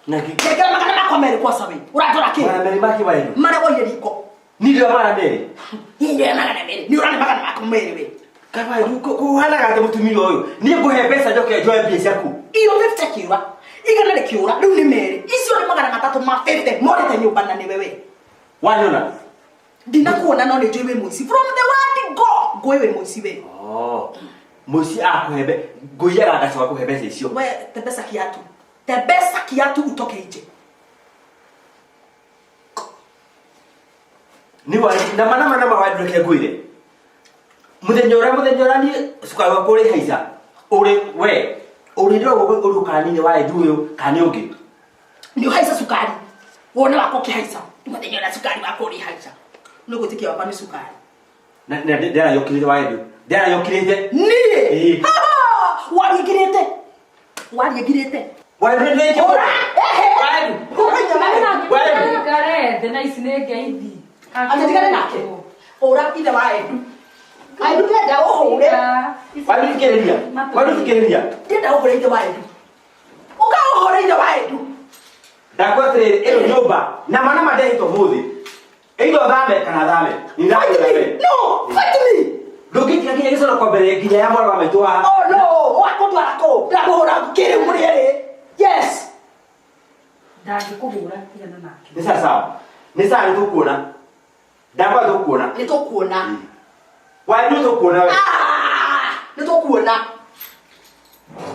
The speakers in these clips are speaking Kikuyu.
Na kĩ? Nengera magana makwa merĩ kwaca we. Ũrandora kĩ? Magana merĩ make waendu. Marĩa woire riko. Niĩ ndĩra magana merĩ. Niĩ ndĩra magana merĩ. Nĩ ũrane magana maku merĩ we. Kaĩ waendu kũhanaga atĩ mũtumia ũyũ. Niĩ ngũhe mbeca njoke njoe mbia ciaku. Iyo 50 kĩũra. Igana rĩkĩũra. Rĩu nĩ merĩ. Icio nĩ magana matatũ ma 50 morĩte nyũmba na nĩwe we. Wanyona? Ndinakuona no nĩ njũĩ wĩ mũici. From the word go ngũĩ wĩ mũici we. Oh. Mũici akũhe mbe ngũiyaga ngacoka kũhe mbeca icio. We tembesa kiatu. Tembesa kiatu utoke nje. Nĩ wa nama nama nama waendu reke ngwĩre. Mũthenya ũrĩa mũthenya ũrĩa niĩ cukari wakwa ũrĩ haica. Ũrĩ we ũrĩ ndĩrogwo ũrĩ kana nĩ waendu ũyũ kana nĩ ũngĩ. Nĩ ũhaica cukari. Wone wakwa ũkĩhaica. Mũthenya ũrĩa cukari wakwa ũrĩ haica. Nĩ gwĩtĩkia wakwa nĩ cukari. Na na ndĩrayokĩrĩte waendu. Ndĩrayokĩrĩte. Niĩ. Ĩĩ. Wariĩngirĩte. Wariĩngirĩte. Waendu nĩ Ũra. Ehe. Waendu. Ũra inya Waendu. Ngare thĩ na ici nĩ ngeithi. Acha tigane nake. Ũra ithe wa Edu. Edu ndĩrenda ũhũre. Waendu thikĩrĩria. Waendu thikĩrĩria. Ndĩrenda ũhũre ithe wa Edu. Ũka ũhũre ithe wa Edu. Ndakwa atĩrĩrĩ ĩno nyũmba nama nama ndehĩtwo mũthĩ. Either ũthame kana thame. Nĩ Fight ndakwĩra me. we. No, fight me. Ndũngĩtiga nginya gĩconoko mbere nginya ya mwana wa maitũ haha. Oh no, wakũndwara kũ? Ndakũhũra kĩrĩu mũrĩ erĩ. Yes. Ndangĩkũhũra tigana nake. Nĩ sawa sawa. Nĩ sawa nĩ tũkuona. Ndakwa tũkuona. Nĩ tũkuona. Waendu tũkuona we. Ah, nĩ tũkuona.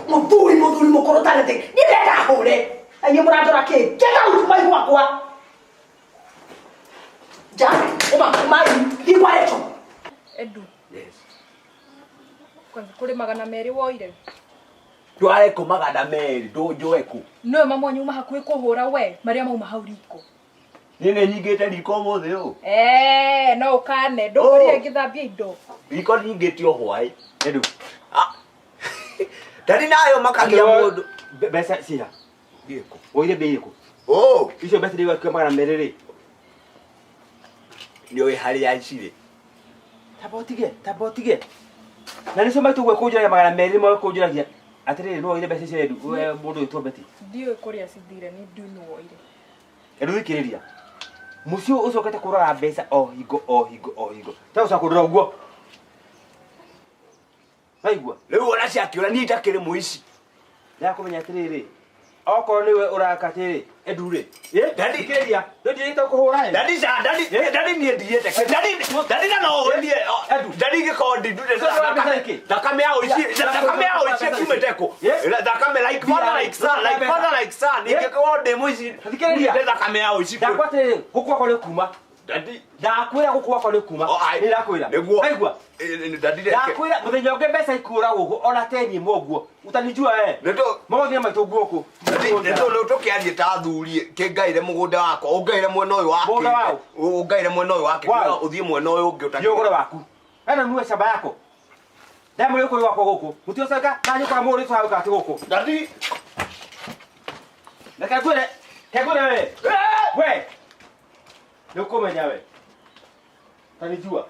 Mũthuri mũthuri mũkũrũ tarĩ thĩ. Niĩ ndĩrenda hũre. Na inyuĩ mũrandora kĩ? Get out mai gwakwa. Ja, uma mai thiĩ kwa Rachel. Edu, Yes. kwanza kũrĩ magana merĩ woire. Ndware kũ magana merĩ ndũnjoe kũ. Nĩwe mami wanyu uma hakuhĩ kũhũra we marĩa mauma hau riko. Niĩ nĩ nyingĩte riko ũmũthĩ ũũ. Eh, no ũkane ndũkũrire ngĩthambia indo. Riko nyingĩte o hwaĩ. Edu. Ah. Ndari nayo makagia mũndũ. Mbeca ciha. Gĩkũ. Woire mbia irĩkũ? Oh, Icio mbeca iria wakiuga magana merĩ rĩ. nĩ ũĩ harĩa cirĩ. Tamba ũtige, tamba ũtige. Na nĩcio maitũ ũguo kũnjũragia magana merĩ nĩmo kũnjũragia. Atĩrĩrĩ, nĩ woire mbeca icio Edu, we mũndũ wĩtwo Betty. Ndiũĩ kũrĩa cithire nĩ ndiũĩ nũ woire. Edu thikĩrĩria. Mũciĩ ũyũ ũcokete kũraga mbeca o hingo o hingo o hingo. Tiga gũcoka kũndora ũguo. Waigua? Rĩu ona ciakĩũra niĩ itakĩrĩ mũici. Ndakũmenya atĩrĩrĩ. Okorwo nĩwe ũraka atĩrĩ, Edu rĩ. Ĩ, Daddy. thikĩrĩria. Rĩu ndirĩte kũhũra ĩ. Dadi sa dadi dadi niĩ ndigĩte dadi dadi na no niĩ Edu. dadi ingĩkorwo ndindute Ũcio mbeca nĩkĩ? thakame ya ũici thakame ya ũici ĩkiumĩte kũ Yes. thakame like father like son like father like son ingĩkorwo ndĩ mũici Thikĩrĩria. ndute thakame ya ũici kũ Ndakwa atĩrĩrĩ, gũkũ gwakwa nĩ kuma. dadi Ndakwĩra gũkũ gwakwa nĩ kuma. Oh, ai. Nĩ ndakwĩra. Nĩguo. Waigua? Dadi reke Ndakwĩra mũthenya ũngĩ mbeca ikũra gũkũ ona teni ĩmwe ũguo. Utanijua we. nĩtũ Magũthiĩ na maitũ gũkũ. nĩtũ tũkĩarie ta athuri kĩngaire mũgũnda wakwa ũngaire mwena ũyũ wake Mũgũnda waũ? ũngaire mwena ũyũ wake Waũ? ũthiĩ mwena ũyũ ũngĩ Nĩ ũgũre waku. Ena nue shamba yako. Ndamũrĩ kũrĩ gwakwa gũkũ. Mũtioceka na nyũkwa mũrĩ twa gũkati gũkũ. Dadi Reke ngwĩre. Reke ngwĩre we. We. Nĩ ũkũmenya we. Tanijua.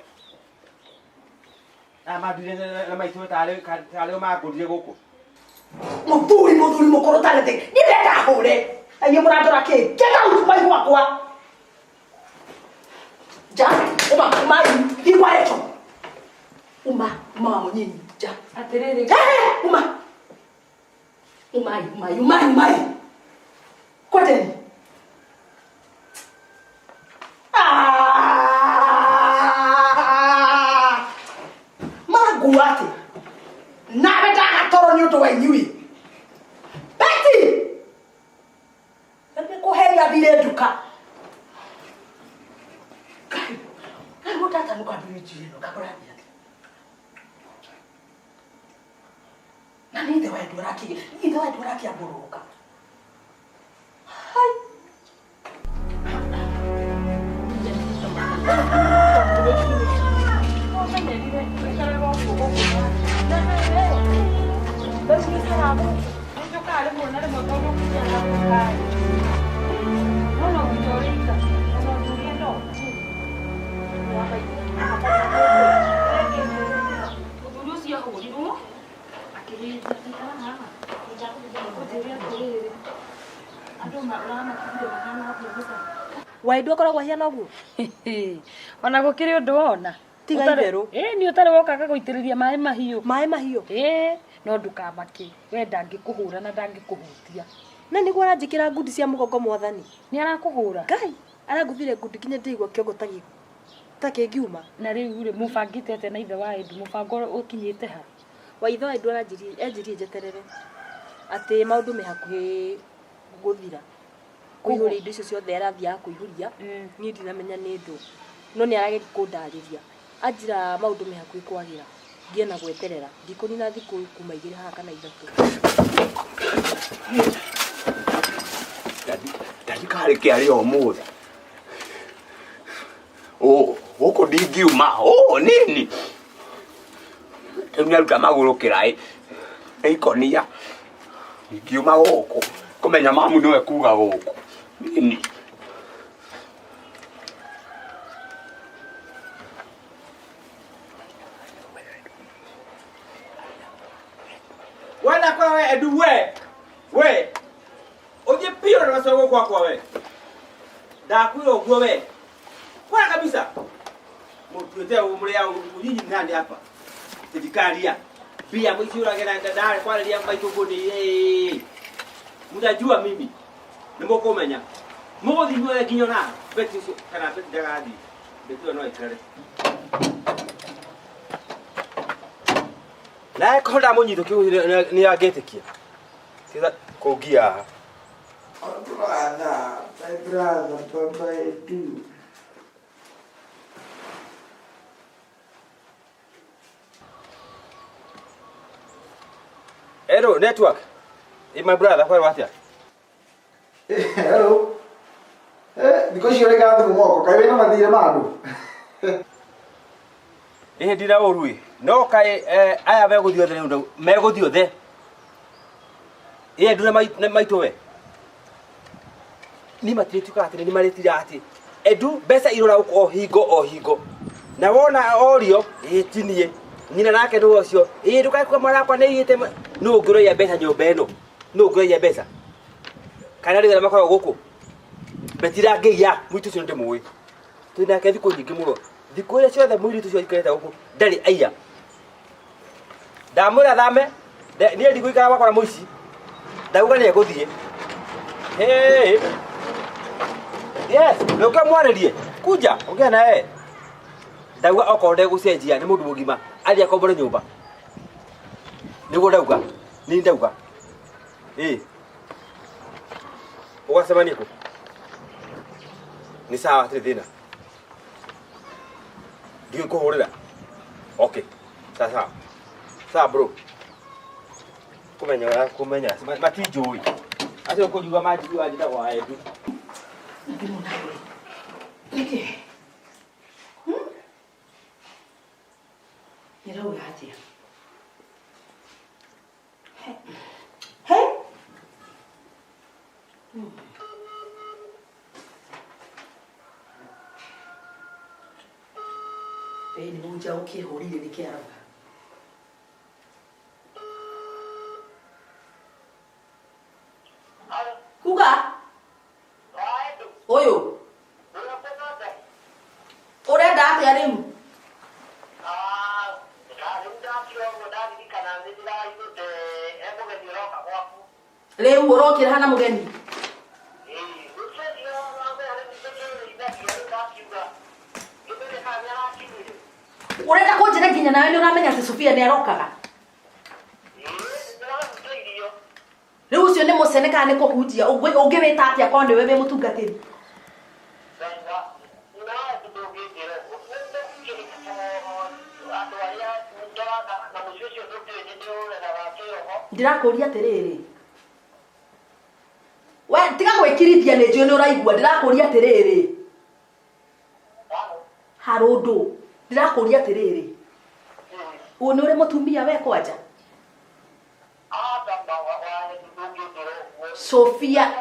Aya mandire na maitũ tarĩ tarĩ o mangũrire gũkũ. Mũthuri mũthuri mũkũrũ tarĩ thĩ. Niĩ ndĩrenda hũre. Na inyuĩ mũrandora kĩ? Get out mai gwakwa. Ja, uma mai thiĩ kwa Rachel. Uma, uma wa mũnyinyi. Ja. Atĩrĩrĩ. Eh, uma. Umai, umai, umai, umai. Kwendeni. Ah! Mangua atĩ nawe ndagatoro nĩ ũndũ wa inyuĩ. Betty! Nĩ kũheria thire nduka. Ngai, ngai mũtatanuka ndwinji ĩno ngakũrathia atĩa? Na nĩ ithe wa Edu arakĩ ithe wa Edu arakĩambũrũka. Hai. Mũthuri ũcio ahũrirwo akĩrĩithia haha. Ũnjĩre atĩrĩrĩ, andũ Andũ ũramatigire mahana atĩa mũcamo? Waindu akoragwo ahiana ũguo? Ona gũkĩrĩ ũndũ wona. Tiga itherũ. Ĩĩ nĩ ũtarĩ woka agagũitĩrĩria maĩ mahiũ. Maĩ mahiũ? Ĩĩ, no ndũkamake. We ndangĩkũhũra na ndangĩkũhutia. Na nĩguo aranjĩkĩra ngundi cia mũgongo mwathani. Nĩ arakũhũra? Ngai, aranguthire ngundi nginya ndĩigua kĩongo ta ta kĩngiuma. Na rĩu rĩ, mũbangĩte atĩa na ithe wa Edu? Mũbango ũkinyĩte ha? Wa ithe wa Edu aranjĩrire enjĩrire njeterere atĩ maũndũ me hakuhĩ gũthira. Kũihũria indo icio ciothe arathiaga kũihũria, niĩ ndinamenya nĩ ndũ. No nĩ arageria kũndarĩria. Anjĩra maũndũ me hakuhĩ kwagĩra, ngĩe na gweterera. Ndikũnina thikũ kuma igĩrĩ haha kana ithatũ. Ndadi karĩ kĩarĩ ũmũthĩ. Ũ, gũkũ ndingiuma. Ũ, nini. Rĩu nĩaruta magũrũ kĩraĩ. Nĩ ikonia. Ndingiuma gũkũ. Kũmenya mamu nĩwe kuga gũkũ. Nini. Wenda kwa we edu we. We. Ũthiĩ biũ na macogo gwakwa we. Ndakwĩra ũguo we. Kwara kabisa. Mũtuĩte mũrĩa nyinyi ni nani hapa? Thirikaria. Pia mwiciũrage na ndarĩ kwarĩria maitũ ngũni. Mũtajua mimi. Nĩ mũkũmenya. Mũgũthiĩ inyuothe nginya ona Beti ũcio kana Beti ndagathiĩ. Beti ũyũ no aikare. Nawe korwo ndamũnyitwo kĩu nĩ angĩtĩkia. Tiga kũngia haha. Brother, my brother, Baba Edu. Hello, network. Eh, my brother, kwa atia? Hello. Thikũ ici ũrĩkaga thimũ moko, kaĩ wĩna mathirĩ ma andũ? Ĩhĩ ndina ũru ĩ. No kaĩ aya megũthiĩ othe rĩu megũthiĩ othe. Ĩ Edu na maitũ we. Ni matirĩtuĩkaga atĩ nĩ marĩtira atĩ Edu mbeca irora gũkũ o hingo o hingo. Na wona orio ĩ ti niĩ. Nyina nake nĩ ũcio. Ĩ ndũkae kuga mwana wakwa nĩ aiyĩte nũ ũngĩroiya mbeca nyũmba ĩno? Nũ ũngĩroiya mbeca? Kana rĩu arĩa makoragwo gũkũ? Metirangĩiya mũirĩtu ũcio nĩndĩmũĩ. Twĩ nake thikũ nyingĩ mũno. Thikũ iria ciothe mũirĩtu ũcio aikarĩte gũkũ ndarĩ aiya. Ndamwĩra thame, niĩ ndigũikara gwakwa na mũici. Ndauga nĩ egũthiĩ. Hey. Yes, nũke mwarĩrie. Kuja, ongea na yeye. Ndauga okorwo ndegũcenjia nĩ mũndũ mũgima, athiĩ akombore nyũmba. Nĩguo ndauga. Niĩ ndauga. Ĩ. Ũgacemania kũ? Nĩ sawa, hatirĩ thĩna. Ndiũĩ kũhũrĩra. Okay. Sawa sawa. Sawa bro. Kũmenya ũrĩa kũmenya. Matinjũĩ. Acio kũnjigua manjigua njĩtagwo wa Edu. Nĩkĩ? Nĩrauga atĩa? He? Ĩĩ nĩ mũnja ũkĩhũrire nĩkĩ arauga? Kuga? Ũyũ? Ũrenda atĩa rĩu? Rĩu ũrokĩra hana mũgeni? Ũrenda kũnjĩra nginya nawe nĩ ũramenya atĩ Sofia nĩ arokaga? Rĩu ũcio nĩ mũcene kana nĩ kũhunjia? Ũngĩwĩta atĩa korwo nĩwe wĩ mũtungatĩri? Ndĩrakũria atĩrĩrĩ, we tiga gwĩkirithia nĩ njũĩ nĩ ũraigua. Ndĩrakũria atĩrĩrĩ, harũndũ, ndĩrakũria atĩrĩrĩ, ũyũ nĩ ũrĩ mũtumia we kwanja? Sofia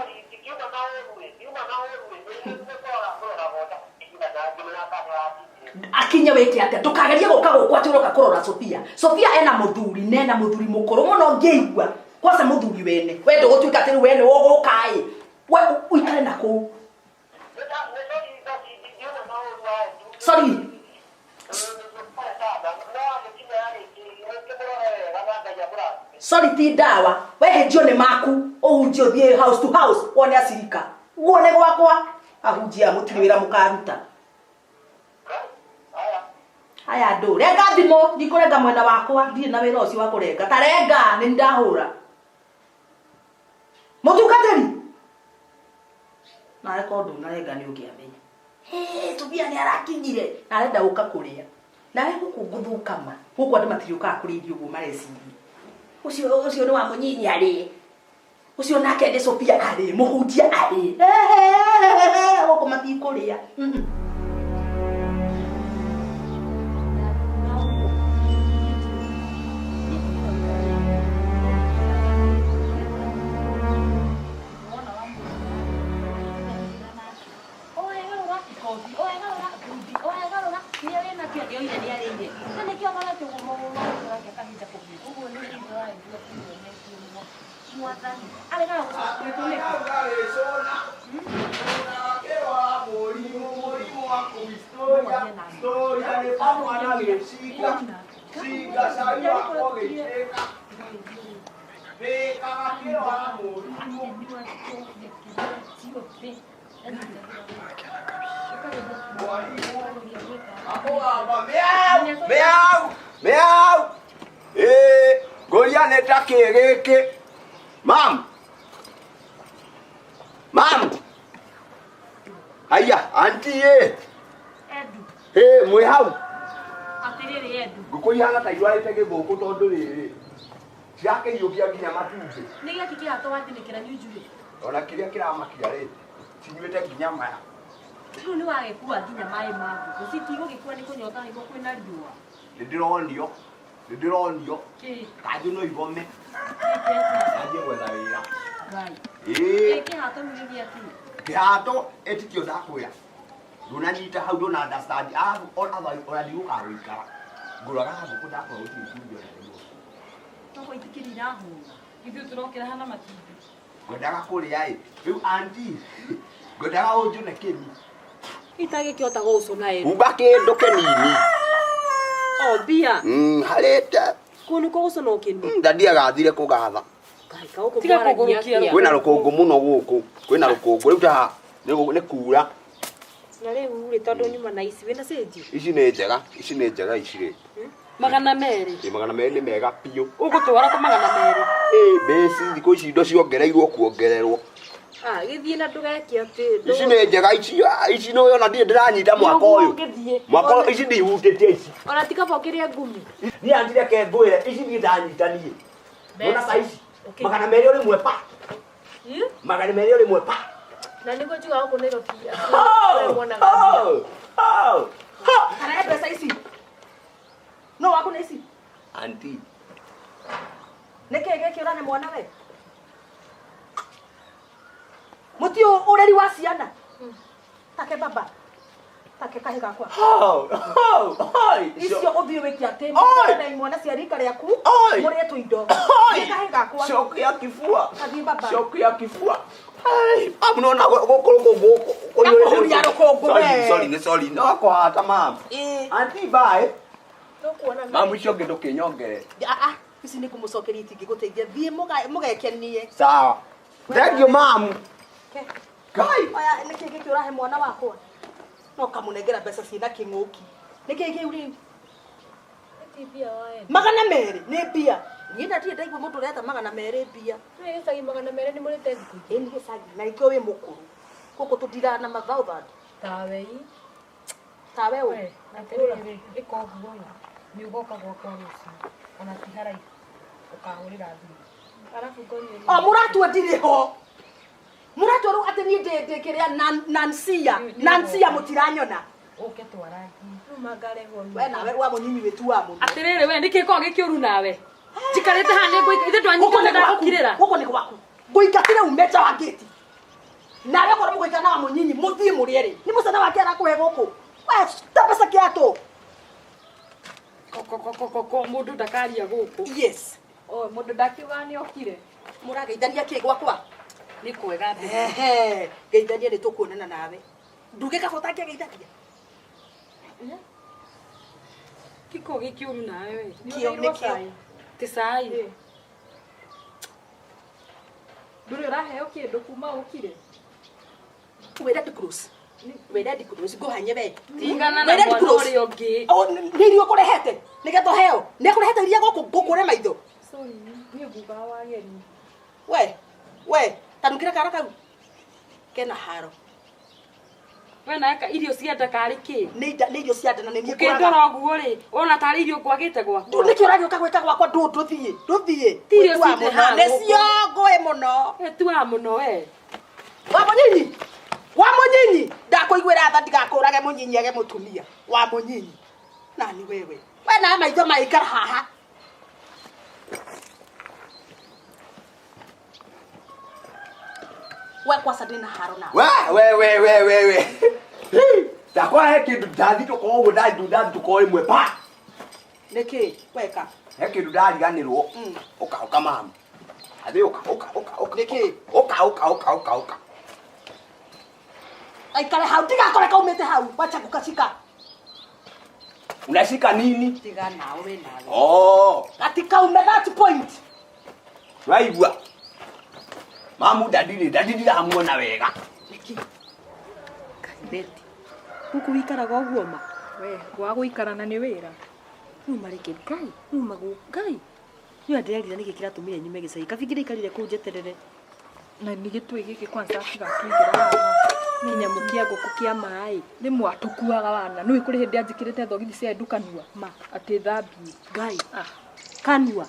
akinye wike atia ndukagerie guka guku ati uroka kurora Sofia. Sofia ena muthuri na ena muthuri mukuru muno ngiigua kwaca muthuri wene we ndugutuika ati riu wene uguka i We ũikare na kũu. Sorry. Sorry ti ndawa. We hĩnjio nĩ maku. Ũhunjie ũthiĩ house to house wone acirika. Guone gwakwa. Ahunjia mũtirĩ wĩra mũkaruta. Aya andũ, renga thimũ, ndikũrenga mwena wakwa, ndirĩ na wĩra ũcio wa kũrenga. Ta renga, nĩ ndahũra. Mũtungatĩri. Nawe korwo ndũnarenga nĩ ũngĩamenya. Hĩ, Tobia nĩ arakinyire. Na arenda gũka kũrĩa. Nawe gũkũ ngũthũkama. Gũkũ andũ matiriũkaga kũrĩa irio ũguo mareciria. Ũcio ũcio nĩ wa mũnyinyi arĩe. Ũcio nake nĩ Sophia arĩe, mũhunjia arĩe. Gũkũ matikũrĩa. Meow! Meow! Eh, ngoria nĩ ta kĩ gĩkĩ? Mam! Mam! Haiya, auntie ĩ. Edu. Ĩ, mwĩ hau? Atĩrĩrĩ Edu. Ngũkũ ihana ta irwarĩte gĩthũkũ tondũ rĩrĩ cirakĩiyũkia nginya matumbĩ. Nĩ gĩakĩ kĩhato wathinĩkĩra nĩ Ona kĩrĩa kĩramakia rĩ, cinyuĩte nginya maya. Rĩu nĩ wagĩkua nginya maĩ ma ngũkũ. Citigũgĩkua nĩ kũnyota nĩguo kwĩna riũa. Nĩ ndĩronio, nĩ ndĩronio. Kĩ? Kanjũ no igome. Anjie gwetha wĩra. Ngai. Ĩĩ. Kĩ kĩhato nĩ gĩakĩ? Kĩhato ĩtikio ndakwĩra. Ndũnanyita hau ndũna understand. Arabu ona ona ndigũkaga gũikara. Ngũraga ngũkũ ndakorwo gũtirĩ itumbĩ ona rĩmwe. Toko itikĩrĩ irahũna. Ithuĩ tũrokĩra hana matumbĩ. Ngwendaga kũrĩa ĩ. Rĩu auntie, ngwendaga ũnjũne kĩni. Itagĩkĩhota gũgũcũna Edu. Umba kĩndũ kĩnini. O mbia. Harĩte. Kũu nĩkuo gũcũna ũkĩni. Ndadi agathire kũgatha. Ngai kaũkũ Tiga mwaragia kũgũrũkia atĩa? Kwĩna rũkũngũ mũno gũkũ. Kwĩna rũkũngũ. Rĩu ta nĩ kura. Na rĩu rĩ tondũ nyuma na ici wĩna cĩnji? Ici nĩ njega. Ici nĩ njega ici rĩ. 200. Ĩ 200 nĩ mega biũ. Ũgũtwara kũ 200? Ĩ mbeci thikũ ici indo ciongereirwo kuongererwo. Ah, gĩthiĩ na ndũgeke atĩ. Ici nĩ njega ici ici no yona ndirĩ ndĩranyita mwaka ũyũ. Ũgĩthiĩ. Mwaka ũyũ ici ndihutĩtie ici. Ona ti kaba ũkĩrĩe ngumi. Niĩ auntie reke ngwĩre ici niĩ ndanyita niĩ. Nona ta ici. 200 o rĩmwe pa. 200 o rĩmwe pa. Na nĩguo njugaga gũkũ Nairobi. Oh! Wonaga mbia. Oh! Oh! Ha! Kana mbeca ici. No waku nĩ ici. Auntie. Nĩ kĩĩ gĩkĩ ũrane mwana we? Mũti ũreri wa ciana. Take baba. Take kahĩ gakwa. Oh! Oh! Oi! Icio ũthiĩ wĩke atĩ Oi! na imwana cia rika rĩaku Oi! mũrĩe tũindo. Oi! Nĩ kahĩ gakwa. Shoki ya kifua. Athiĩ baba. Shoki ya kifua. Ai, amu nona gũkũ rũkũngũ gũkũ. Gakũhuria rũkũngũ Sorry, we. sorry, nĩ sorry. No kũhata mam. Ĩĩ. Auntie bye. Tũkuona Mamu icio ũngĩ ndũkĩnyongere. Ah ah, ici nĩ ngũmũcokeria itingĩgũteithia. Thiĩ mũgekenie. Sawa. Thank you mam. Ke. Kai. Oya nĩ kĩĩ gĩkĩ ũrahe mwana wakwa? No kamũnengera mbeca ciĩna kĩng'ũki. Nĩ kĩĩ kĩu rĩu? 200 nĩ mbia. Niĩ na ndirĩ ndaigua mũndũ ũreta 200 mbia. Nĩ gĩcagi 200 nĩ mũrĩte thikũ Ĩ nĩ gĩcagi na nĩkĩo wĩ mũkũrũ. Gũkũ tũndiraga na mathousand. Tawe i. Tawe ũ. We, atĩrĩrĩ, ĩka ũguo ĩ. Nĩ ũgoka gwakwa rũciũ. Ona ti haraihu. Ũkahũrĩra thimũ. Arabu ngoniĩ. O mũratua ndirĩ ho. Mũratua rĩu atĩ niĩ ndĩ kĩrĩa Nansia. Nansia mũtiranyona. Ũke twarangie. Rĩu mangarehwo We nawe wa mũnyinyi wĩtuaga mũno. Atĩrĩrĩ we, nĩkĩ gĩkoragwo gĩkĩũru nawe? Njikarĩte haha nĩ ngũika, ithe Gũkũ ndwanyita nĩ gwaku. ndagũkirĩra. Gũkũ nĩ gwaku. Ngũingatĩre ume nja wa ngĩti. Nawe korwo mũgũikara na wa mũnyinyi mũthiĩ mũrĩe rĩ. Nĩ mũcana wake arakũhe gũkũ. We ta mbeca kĩatũ. Ko mũndũ ndakaria gũkũ. Yes. O mũndũ ndakiuga nĩ okire. Mũrageithania kĩ gwakwa? Nĩ kwega mbere. Ehe, geithania nĩ tũkuonana nawe. Nduge kaba ũtangĩgeithania. Kiko gĩkĩũru nawe we. Kĩo nĩ kĩo. Ti cai. Ndũrĩ ũraheo kĩndũ kuma ũkire. Wĩ Red Cross. Wĩ Red Cross ngũhanye we. Tigana Wĩ na Red mwana Cross. ũrĩa ũngĩ. O nĩ irio ũkũrehete nĩgetha ũheo. Nĩ akũrehete iria gũkũ ngũkũre maitho. Sorry, niĩ ngugaga wageni. We, we, tanukĩra kara kau. Kena haro. We nawe irio cia nda karĩ kĩ? Nĩ inda nĩ irio cia nda na nĩ niĩ ngũraga. Ũkĩndora ũguo rĩ, wona tarĩ irio ngwagĩte gwakwa. Ndũ nĩkĩ ũragĩũka gwĩka gwakwa ndũ ndũthiĩ ndũthiĩ. Ti irio Wĩtuaga ciĩ mũno haha nĩcio ngũĩ mũno. Tuaga mũno we. Wa mũnyinyi wa mũnyinyi ndakũiguĩra tha ndigakũrage mũnyinyi age mũtumia wa mũnyinyi nani wewe we na maitho maikara haha we kwaca ndĩna haro nawe We we we we we we. Ndakora he kĩndũ ndathitũka ũguo ndathitũka o ĩmwe pa. nĩkĩ weka He kĩndũ ndariganĩrwo. Ũka ũka mamu. Athĩ ũka ũka ũka ũka. Nĩkĩ? Ũka ũka ũka ũka ũka. Aikare hau ndigakore kaumĩte hau wacha gũkacika Unashika nini? tiga nawe we nawe Oh, gatikaume that point waigua. Mamu ndadiri ndadiri ndiramuona wega. nĩkĩ Beti. Gũkũ wikaraga ũguo ma. We, gwa gũikara na nĩ wĩra. Rĩu mareke Ngai, rĩu magũ Ngai. Niĩ ndĩrerira nĩkĩ kĩratũmire nyume gĩcagi. Kabingĩ ndaikarire kũu njeterere. Na nĩ gĩtũĩ gĩkĩ kwanza tigatũigĩra haha. Kĩnyamũ kĩa ngũkũ kĩa maĩ. Rĩmwe atũkuaga wana. Nĩũĩ kũrĩ hĩndĩ anjĩkĩrĩte thogithi cia Edu kanua. Ma. Atĩ thambie. Ngai. Ah. Kanua.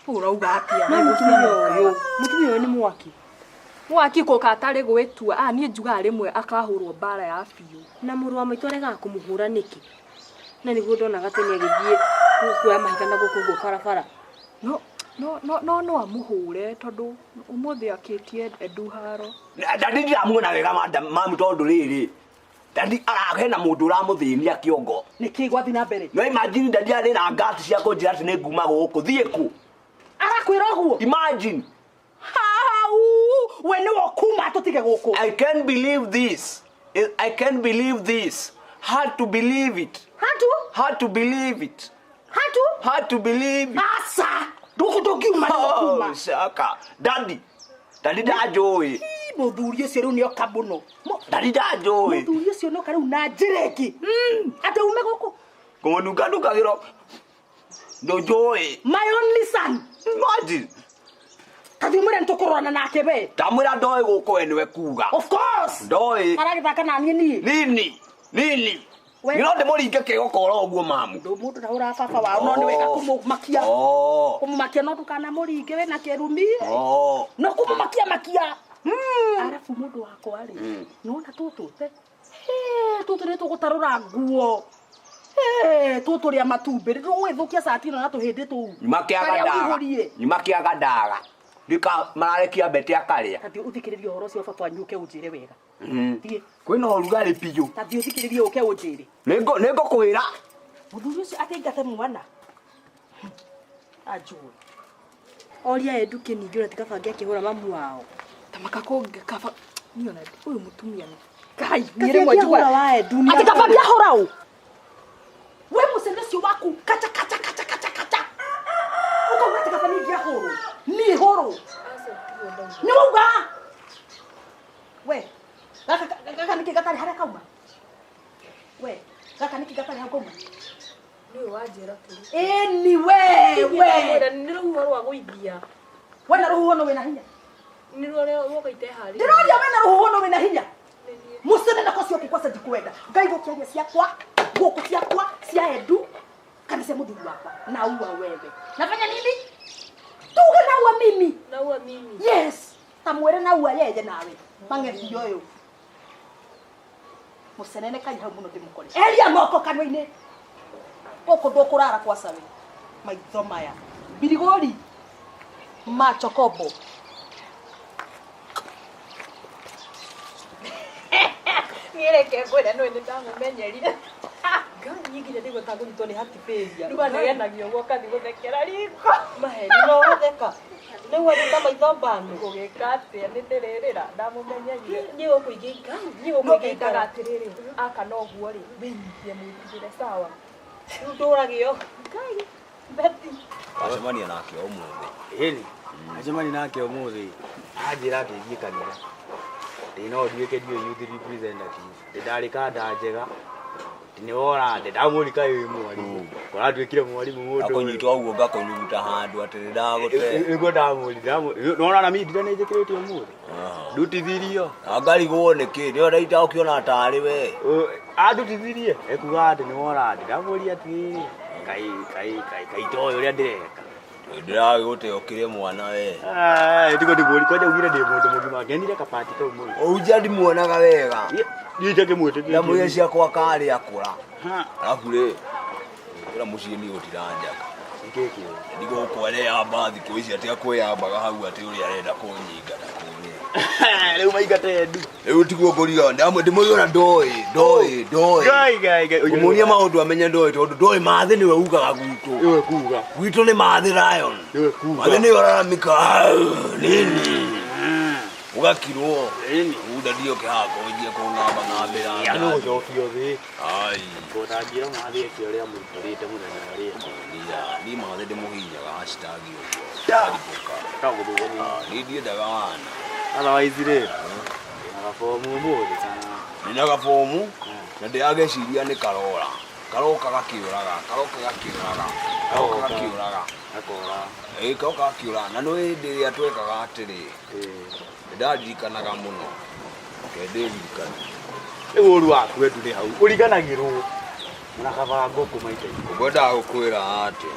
Ũrauga atĩa? No mũtumia ũyũ. Mũtumia ũyũ nĩ mwaki. Mwaki kũka atarĩ gwĩtua. Ah, niĩ njugaga rĩmwe akahũrwo mbara ya biũ. Na mũrũ wa maitũ aregaga kũmũhũra nĩkĩ? Na nĩguo ndonaga tene agĩthiĩ kuoya mahiga na gũkũ ũguo barabara. No no no no no amũhũre tondũ ũmũthĩ akĩtie Edu haro. Ndadi ndiramuona wega mamu tondũ rĩrĩ. Ndadi hena mũndũ ũramũthĩnia kĩongo. nĩkĩ gwathiĩ na mbere No imagine ndadi arĩ na ngati cia kũnjĩra atĩ nĩ nguma gũkũ. Thiĩ kũ? arakwĩra ũguo Imagine. hau we nĩwe ũkuma tũtige gũkũ I can't believe this. I can't believe this. Hard to believe it. hatu Hard to believe it. hatu Hard to believe it. aca ndũkũ ndũngiuma nĩwe ũkuma Oh, shaka. Daddy. Daddy ndanjũĩ. Mũthuri ũcio rĩu nĩoka mũno Daddy ndanjũĩ. Mũthuri ũcio nĩoka rĩu na njĩra ĩngĩ atĩ ume gũkũ Kũmũnunga nungagĩro. Ndũnjũĩ. My only son. Imagine. Kathiĩ ũmwĩre nĩtũkũrorana nake we. Ndamwĩra ndoĩ gũkũ we nĩwe kuga. Of course. Ndoĩ. Aragĩthaka naniĩ niĩ. Nini. Nini. We- Nĩ no ndĩmũringe kĩgokora ũguo mamu. Ndũ mũndũ ndahũraga baba wao no nĩ wega kũmũmakia. Oh. Kũmũmakia no ndũkanamũringe we na kĩrumi. Oh. No kũmũmakia makia. Arabu mũndũ wakwa rĩ, nĩwona tũtũ te? Tũtũ nĩ tũgũtarũra nguo. Tũtũ rĩa matumbĩ nĩ tũgũgĩthũkia cati ĩno na tũhĩndĩ tũu. Nyuma kĩaga Karĩa ndaga. ũihũrie. Nyuma kĩaga ndaga. Ndika mararekia mbete akarĩa. Ta thiĩ ũthikĩrĩrie ũhoro ũcio baba wanyu ũke ũnjĩre wega. Thiĩ. Kwĩna ũrugarĩ biũ. Ta thiĩ ũthikĩrĩrie ũke ũnjĩre. Nĩngũkwĩra. Mũthuri ũcio akĩingate mwana. Anjũĩ. Oria Edu kĩningĩ ũrĩa ti kabangi akĩhũra mamu wao. Ta maka kũngĩ kaba niĩ ona ũyũ mũtumia nĩ Ngai niĩ Kabangi rĩmwe ahũra njiguaga wa Edu nĩ Atĩ kabangi ahũra ũ? We mũcene ũcio waku kacha kacha kacha kacha kacha. Ũkauga atĩ kaba niĩ ingĩahũrwo. Niĩ hũrwo. Nĩ wauga? We, gaka gaka nĩkĩ gatarĩ harĩa kauma? We, gaka nĩkĩ gatarĩ hau kauma? Nĩwe wanjĩra tũrĩ. Ĩni we, we. Nĩ rũhuho rwa gũithia. We na rũhuho no wĩna hinya. Nĩ rũrĩa rwoka iteharĩria. Ndĩroria we na rũhuho no wĩna hinya. Mũcene nako cio kwasa ndikwenda. Ngai gũkĩaria ciakwa, gũkũ ciakwa, cia Edu, kana cia mũthuri wakwa. Naua wewe. Nafanya nini? Tuge naua mimi. Naua mimi. Yes. Ta mwĩre naua yeye nawe. Mang'ethi ũyũ. Mũcenene kai hau mũno ndĩmũkore. Eria moko kanua-inĩ. Gũkũ ndũkũrara kwa sawe. Maitho maya. Birigori. Machokobo. Niĩ reke ngwĩre nĩwe nĩ ndamũmenyerire. Ngai niĩ nginya ndĩgua ta ngũnyitwo nĩ heart failure. Rĩu anegenagia ũguo ũgathiĩ gũthekera riko. Maheni no ũtheka. Nĩguo ruta maitho mbano. Ngũgĩka atĩa nĩ ndĩrĩrĩra ndamũmenyeire. Niĩ gũkũ ingĩikara, niĩ No gũkũ ingĩikara. endaga atĩrĩrĩ, aka no ũguo rĩ, wĩnyihie mwĩtigĩre sawa. Rĩu ndũragio. Ngai, Betty. Wacemania nake ũmũthĩ. Ĩni, acemania nake ũmũthĩ, anjĩra atĩ thiĩ kanitha. Ndĩ no nduĩke ndiũĩ youth representative. Ndĩ ndarĩ kanda njega. Ndĩ nĩ wora, ndĩ ndamũrika wĩ mwarimũ. Kũratuĩkire mwarimũ mũndũ. Akũnyita ũguo ngakũnyuguta handũ atĩ nĩ ndagũte. Nĩguo ndamũri, ndamũri. Nona na mimi ndira nĩ njĩkĩrĩte ũmũthĩ. Ndutithirio. Ngarigwo nĩkĩ nĩyo ndaita ũkĩona tarĩ we. Andutithirie. Ekuga atĩ nĩ wora, ndĩ ndamũria atĩrĩrĩ. Kai kai kai kai toĩ ũrĩa ndĩreka. Ndĩragĩgũte ũkĩrĩ mwana we. Ah, ndiko ndimũri kwanja ugire ndĩ mũndũ mũgima ngenire kabati kau mũno. Ũnja ndimuonaga wega. Niĩ njakĩmwĩtĩkĩtie. Ndamwĩre ciakwa karĩ akũra. Arabu rĩ, kũrĩa mũciĩ niĩ gũtiranjaka. Ndigũkũ areyamba thikũ ici atĩ akwĩyambaga hau atĩ ũrĩa arenda kũnyingata kũrĩa. Rĩu maingate ndu. Rĩu tiguo ngũriga ndĩmũiga ndoĩ ndoĩ ndoĩ. Ngai ngai ngai. Ũmũrie maũndũ amenye ndoĩ tondũ ndoĩ mathĩ nĩwe ugaga gwitũ. Nĩwe kuga. Gwitũ nĩ mathĩ Lion. Nĩwe kuga. Mathĩ nĩwe ũraramika nini. Ũgakirwo. Unda ndiũke haha kũnjia kũng'amba ng'ambĩra. Ya no gũcokio thĩ. Ai. Ngũtangira mathĩ eke ũrĩa mũikarĩte mũthenya ũrĩa. Nira, niĩ mathĩ ndĩmũhinyaga hashtag ũguo. Ndagũthũka. Niĩ ndiendaga wana. Otherwise rĩ. Ndĩna gabomu ũmũthĩ kana. Ndĩna gabomu na ndĩrageciria nĩ karora. Karoka gakĩũraga, karoka gakĩũraga, karoka gakĩũraga. Gakora. Ĩĩ karoka gakĩũraga. Na nĩ hĩndĩ ĩrĩa twekaga atĩrĩ. Nĩndaririkanaga mũno. Reke ndĩririkane. Rĩu ũru waku endu nĩ hau. Ũriganagĩrwo. Na kaba ngũkũ maita ikũmi. Ngwendaga gũkwĩra atĩ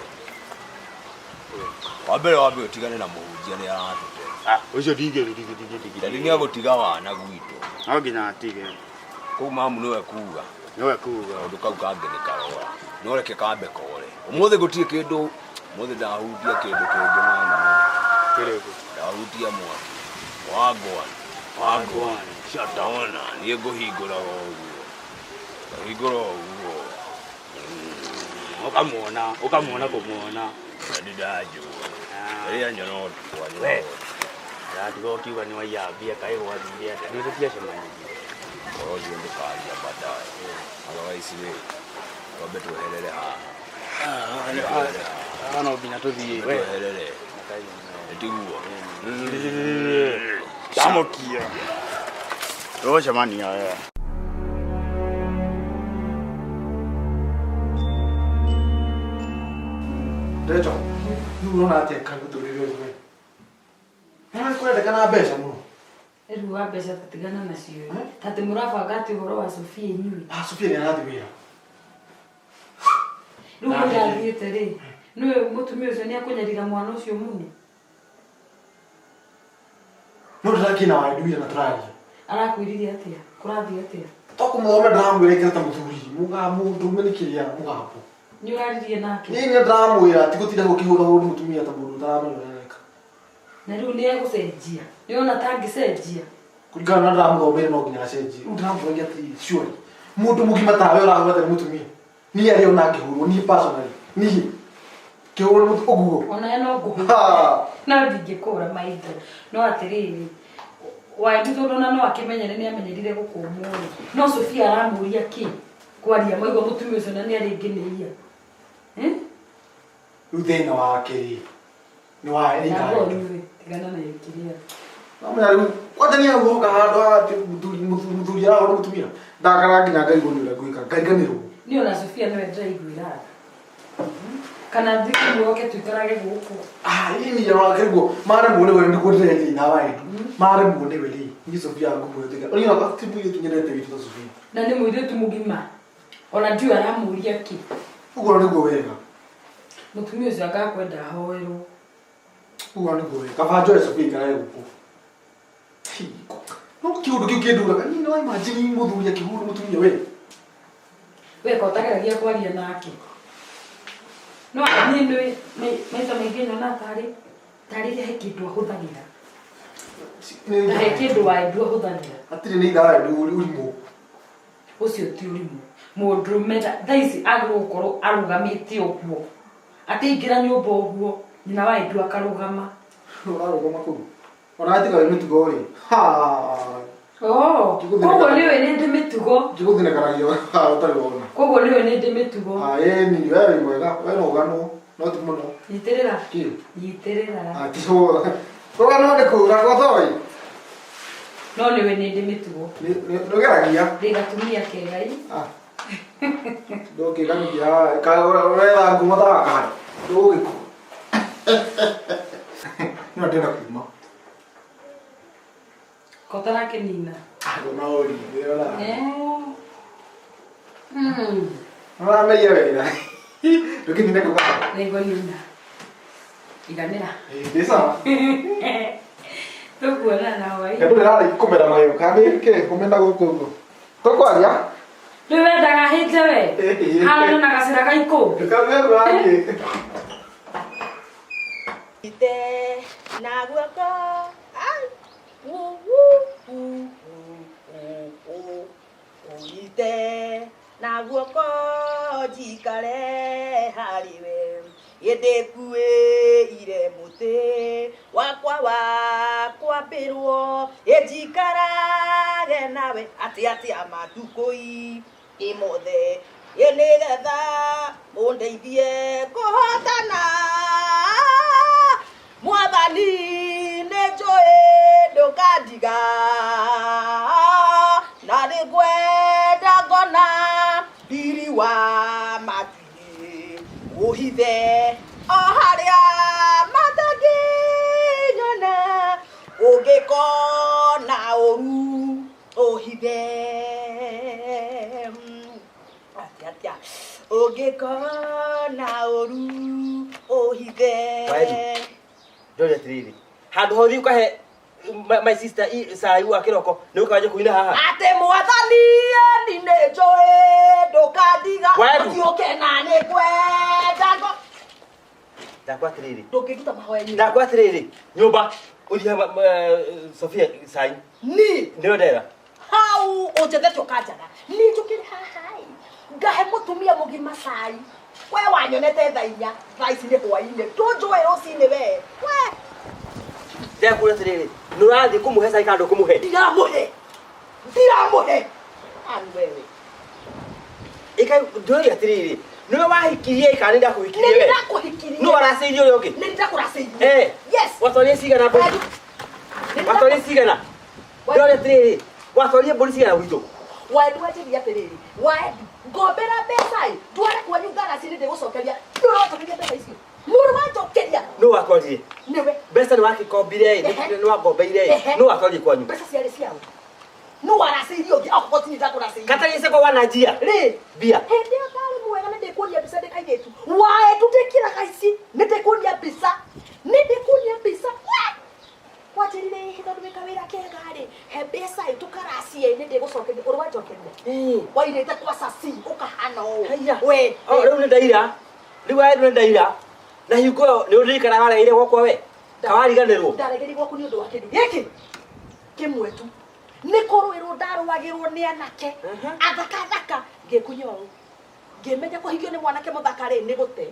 wa mbere wambe ũtigane na mũhunjia nĩ aratũte. Ũcio ndingĩ ndingĩ ndingĩ ndingĩ. Tondũ nĩ agũtiga wana gwitũ. No nginya atige. Kũu mamu nĩwe kuga. Nĩwe kuga. Kaũndũ kau kangĩ nĩ karora. No reke kambe kore. Ũmũthĩ gũtirĩ kĩndũ, ũmũthĩ ndahutia kĩndũ kĩngĩ mani. Kĩrĩkũ? Ndahutia mwaki. Wagwan. Wagwan. Shataona. Niĩ ngũhingũraga ũguo. Ngahingũra ũguo. Ũkamuona, ũkamuona kũmuona. Na nĩ ndanjũa. Rĩrĩa nyona ũtukũ anyona We. Ndatiga ũkiuga nĩ waiya mbia kaĩ gwathire atĩa. Nĩ tũtiacemanirie. Ũhoro ũcio ndũkaria baadaye. Otherwise rĩ, twambe tweherere haha. Haha no nginya tũthiĩ. Twambe tweherere. Nĩtiguo. Ndamũkia. Tũgũcemania we. Ndeto, rĩu ũrona atĩa kagũtũrĩre ũyũ we? Nĩ kũrendekana mbeca mũno. Rĩu wa mbeca tatigana nacio tatĩ mũrabanga atĩ ũhoro wa Sofia inyuĩ. Ah, Sofia nĩ arathiĩ wĩra. Rĩu kũrĩa athiĩte rĩ, nĩwe mũtumia ũcio nĩ akũnyarira mwana ũcio mũno. No ndĩrakĩna wa nduire na tũraria. Arakwĩrire atĩa? Kũrathiĩ atĩa? To kũmũthomera ndĩramwĩra ikara ta mũthuri, mũgambo ndũme nĩ kĩrĩa mũgambo. Nĩ ũraririe nake? Niĩ nĩ ndĩramwĩra ti gũtinda gũkĩhũra hũra mũtumia ta mũndũ ũtaramenya ũrĩa areka. Na rĩu nĩ egũcenjia. Nĩ ona tangĩcenjia. Kũringana na ndĩramũthomeire no nginya acenjie. Rĩu ndĩramũragia atĩrĩrĩ, surely mũndũ mũgima tawe ũrahũra tarĩ mũtumia. Niĩ arĩa ona ngĩhũrwo, niĩ personally, niĩ ngĩhũrwo nĩ mũtu ũguo. Ona no ngũhũre. Ha! No ndingĩkũhũra maitho. No atĩrĩrĩ, Waendu tondũ ona no akĩmenyere nĩ amenyerire gũkũmwo rĩ. No Sofia aramũria kĩ? Kwaria maigua mũtumia ũcio na nĩ arĩngĩnĩia. Eh? Rĩu thĩna wake rĩ, nĩ wa nĩ Na ithaũ. ngonyue, tigana na kĩrĩa. Namenya rĩu kwanja nĩ hau hoka handũ haha atĩ mũthuri mũthuri arahũra mũtumia. Ndakara nginya ngarigwo nĩ ũrĩa ngwĩka, ngariganĩrwo. Niĩ ona Sofia nĩwe ndĩraiguĩra tha. Kana thikũ oke tũikarage gũkũ. Ah, ini ya wakarigwo maremwo nĩwe nĩguo ndĩreria itha wa Edu. Maremwo nĩwe rĩ, niĩ Sofia ngũmwĩtĩkĩra. Ũrĩa no ti mũirĩtu nyendete witũ ta Sofia. Na nĩ mũirĩtu mũgima. Ona ndiũĩ aramũria kĩ. Ũguo nĩguo wega. Mũtumia ũcio agakwenda ahoerwo. Ũguo nĩguo wega. Kaba njoe Sofia ikarage gũkũ. No kĩũndũ kĩu kĩnduraga. Niĩ no imagine mũthuri akĩhũra mũtumia we. We ko ũtageragia kwaria nake. No niĩ nĩ maita maingĩ nyona tarĩ tarĩ he kĩndũ ahũthagĩra. Ta he kĩndũ Waendu ahũthagĩra. Hatirĩ nĩ itha wa Edu ũrimũ. Ũcio ti ũrimũ. Mũndũrũme thaa ici agĩrĩirwo gũkorwo arũgamĩte ũguo. Akĩingĩra nyũmba ũguo, nyina wa Edu akarũgama. Ũrarũgama kũu. Ona tiga wĩ mĩtugo rĩ. Ha. Oh, koguo nĩũĩ nĩ ndĩ mĩtugo. Ngĩgũthinĩkanagia ũtarĩ wona. Koguo nĩũĩ nĩ ndĩ mĩtugo. Ah, ĩni, we wĩ mwega, we no ũganwo, no ti mũno. Nyitĩrĩra. Kĩ? Nyitĩrĩra. Ah, ti ho. Kũganwo nĩ kũra gotoi. No nĩũĩ nĩ ndĩ mĩtugo. Nĩ ũgeragia. Ndĩ gatumia kega ĩ. Ah. Ndũngĩganukia ũretha ngumo ta gakaĩ. Ndũgũgĩkua. No ndĩrenda kuma. Ko ũtarakĩnina. Ndona ũri, ndĩrona. Mm. Ũrameria wega. Ndũkĩnine kũ kaba. Nĩngũnina. Iganĩra. Ndĩ sawa. Tũkuonana hwaĩ. Ndũrĩ rarĩ kũmera magego kana nĩ kĩ kũmena gũkũ ũguo. Tũkwaria. Rĩu wendaga hĩnje we. Hanane na gacĩra ga ikũmbĩ. Ndũkamenya Ite na guoko ai wu wu wu wu wu ũnyite na guoko njikare harĩ we ĩndĩkuĩire mũtĩ wakwa wa kwambĩrwo ĩnjikarage nawe atĩ atĩa matukũ-inĩ mothe ĩ nĩgetha ũndeithie kũhotana mwathani nĩ njũĩ ndũkandiga na nĩngwenda ngona riri wa matu-inĩ ũhithe o harĩa matangĩnyona ũngĩkona ũru ũhithe atĩa atĩa ũngĩkona ũru ũhithe. Ndore atiriri handũ hothe ũkahe my sister cai wa kĩroko nĩ ũkawanja kũina haha. Atĩ mwathani ni nĩ njũĩ ndũkandiga Waru. ũthiũke na nĩ ngwenda ngo Ndakwa atiriri. ndũngĩnduta mahoya-inĩ. Ndakwa atiriri nyũmba ũthiĩ Sofia cai. Ni Nĩyo ndera. hau ũnjethete ũkanjaga ni njũkĩre haha ĩ ngahe mũtumia mũgima cai we wanyonete thaa inya thaa ici nĩ hwainĩ ndũnjũĩ rũcinĩ we we. Ndakũra atiriri nĩ ũrathiĩ kũmũhe cai kana ndũkũmũhe? Ndiramũhe ndiramũhe ani wewe. Ĩka ndũrĩ atiriri nĩwe wahikirie kana nĩ ndakũhikirie nĩ we? ndakũhikirie. Nũ waracĩirie ũrĩa ũngĩ? Nĩ ndakũracĩirie. Eh. Yes. Watwarire cigana mbũri? Watwarire cigana? Ndore atiriri watwarire mbũri cigana gwitũ? Waendu wanjĩria atĩrĩrĩ waendu ngombera mbeca ĩ ndware kwanyu ngaraci nĩ ndĩgũcokeria nĩ ũranjokeria mbeca icio nĩ ũranjokeria. Nũ watwarire? Nĩwe. Mbeca nĩ wakĩkombire ĩ nĩ wangombeire ĩ nũ watwarire kwanyu? Mbeca ciarĩ ciao nũ waracĩirie ũngĩ okorwo ti niĩ ndakũracĩirie. Katarĩ wananjia rĩ mbia. Hĩndĩ ĩyo ndarĩ mwega nĩ ndĩkuonia mbica ndĩ kairĩtu waendu ndĩkĩraga ici nĩ ndĩkuonia mbica nĩ ndĩkuonia mbica wanjĩrire ĩhĩ tondũ wĩ kawĩra kega rĩ he mbeca ĩ tũkaracie nĩ ndĩgũcokeria ũrĩ wanjokeria wairĩte kwa caci ũkahana ũũ we. Oh, rĩu nĩ ndaira rĩu waendu nĩ ndaira na hingo ĩyo nĩ ũririkanaga waregeire gwakwa we kawariganĩrwo. Ndaregeire gwaku nĩ ũndũ wa kĩndũ gĩkĩ kĩmwe tu nĩ kũrũĩrwo ndarũagĩrwo nĩ anake athaka thaka ngĩkunya ũũ ngĩmenya kũhikio nĩ mwanake mũthaka rĩ nĩ gũte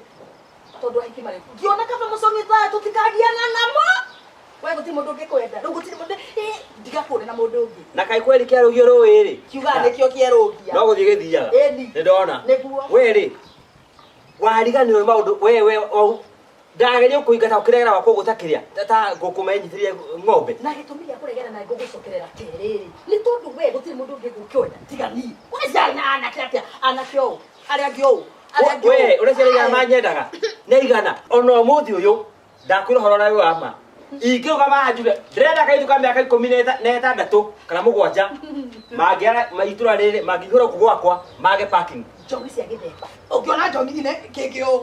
tondũ ahiki marĩ ngĩona kaba mũcong'i thaa tũtikagiana namo we gũtirĩ mũndũ ũngĩkwenda rĩu gũtirĩ mũndũ ndigakũre na mũndũ ũngĩ. Na kaĩ kweri kĩarũgio rũĩ rĩ kiugaga nĩkĩo kĩerũgia no gũthiĩ gĩthiaga. Ĩni. Nĩ ndona. Nĩguo. We rĩ wariganĩrwo nĩ maũndũ we we ndageria kũingata ũkĩregera gwakwa ũguo ta kĩrĩa ta ngũkũ menyitĩrĩire ng'ombe. Na gĩtũmi gĩa kũregera na ngũgũcokerera kerĩ nĩ tondũ we gũtirĩ mũndũ ũngĩ gũkĩwenda tiga niĩ. Waciarĩ na anake atĩa anake ũũ arĩa angĩ ũũ arĩa angĩ ũũ. We ũreciria igana manyendaga nĩ igana ona ũmũthĩ ũyũ ndakwĩra ũhoro ũrĩa wĩ wa ma ingĩrũgama haha njuge ndĩrenda kairĩtu ka mĩaka ikũmi na ĩtandatũ kana mũgwanja mangĩara itũra rĩrĩ mangĩihũra gũkũ gwakwa mage parking. Njohi cia gĩthemba ũngĩona njohi ine kĩngĩ ũũ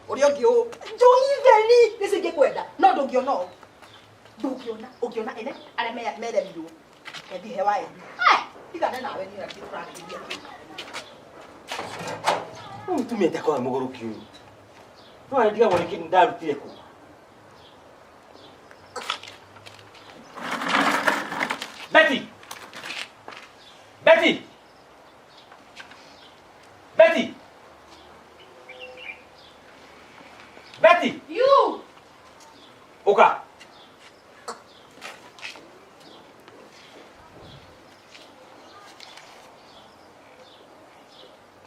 ũrĩa ũngĩ ũũ njohi theri nĩcio ingĩkwenda no ndũngĩona ũũ ndũngĩona ũngĩona ene arĩa meremirwo ethi he waendu tigane nawe niĩ ũrĩa tũrarĩrĩria. Rĩu mũtumia ndakorwo mũgũrũki ũyũ no arĩndigagwo nĩkĩ ndarutire kũ. Betty! Betty! Betty! Betty! You! Ũka.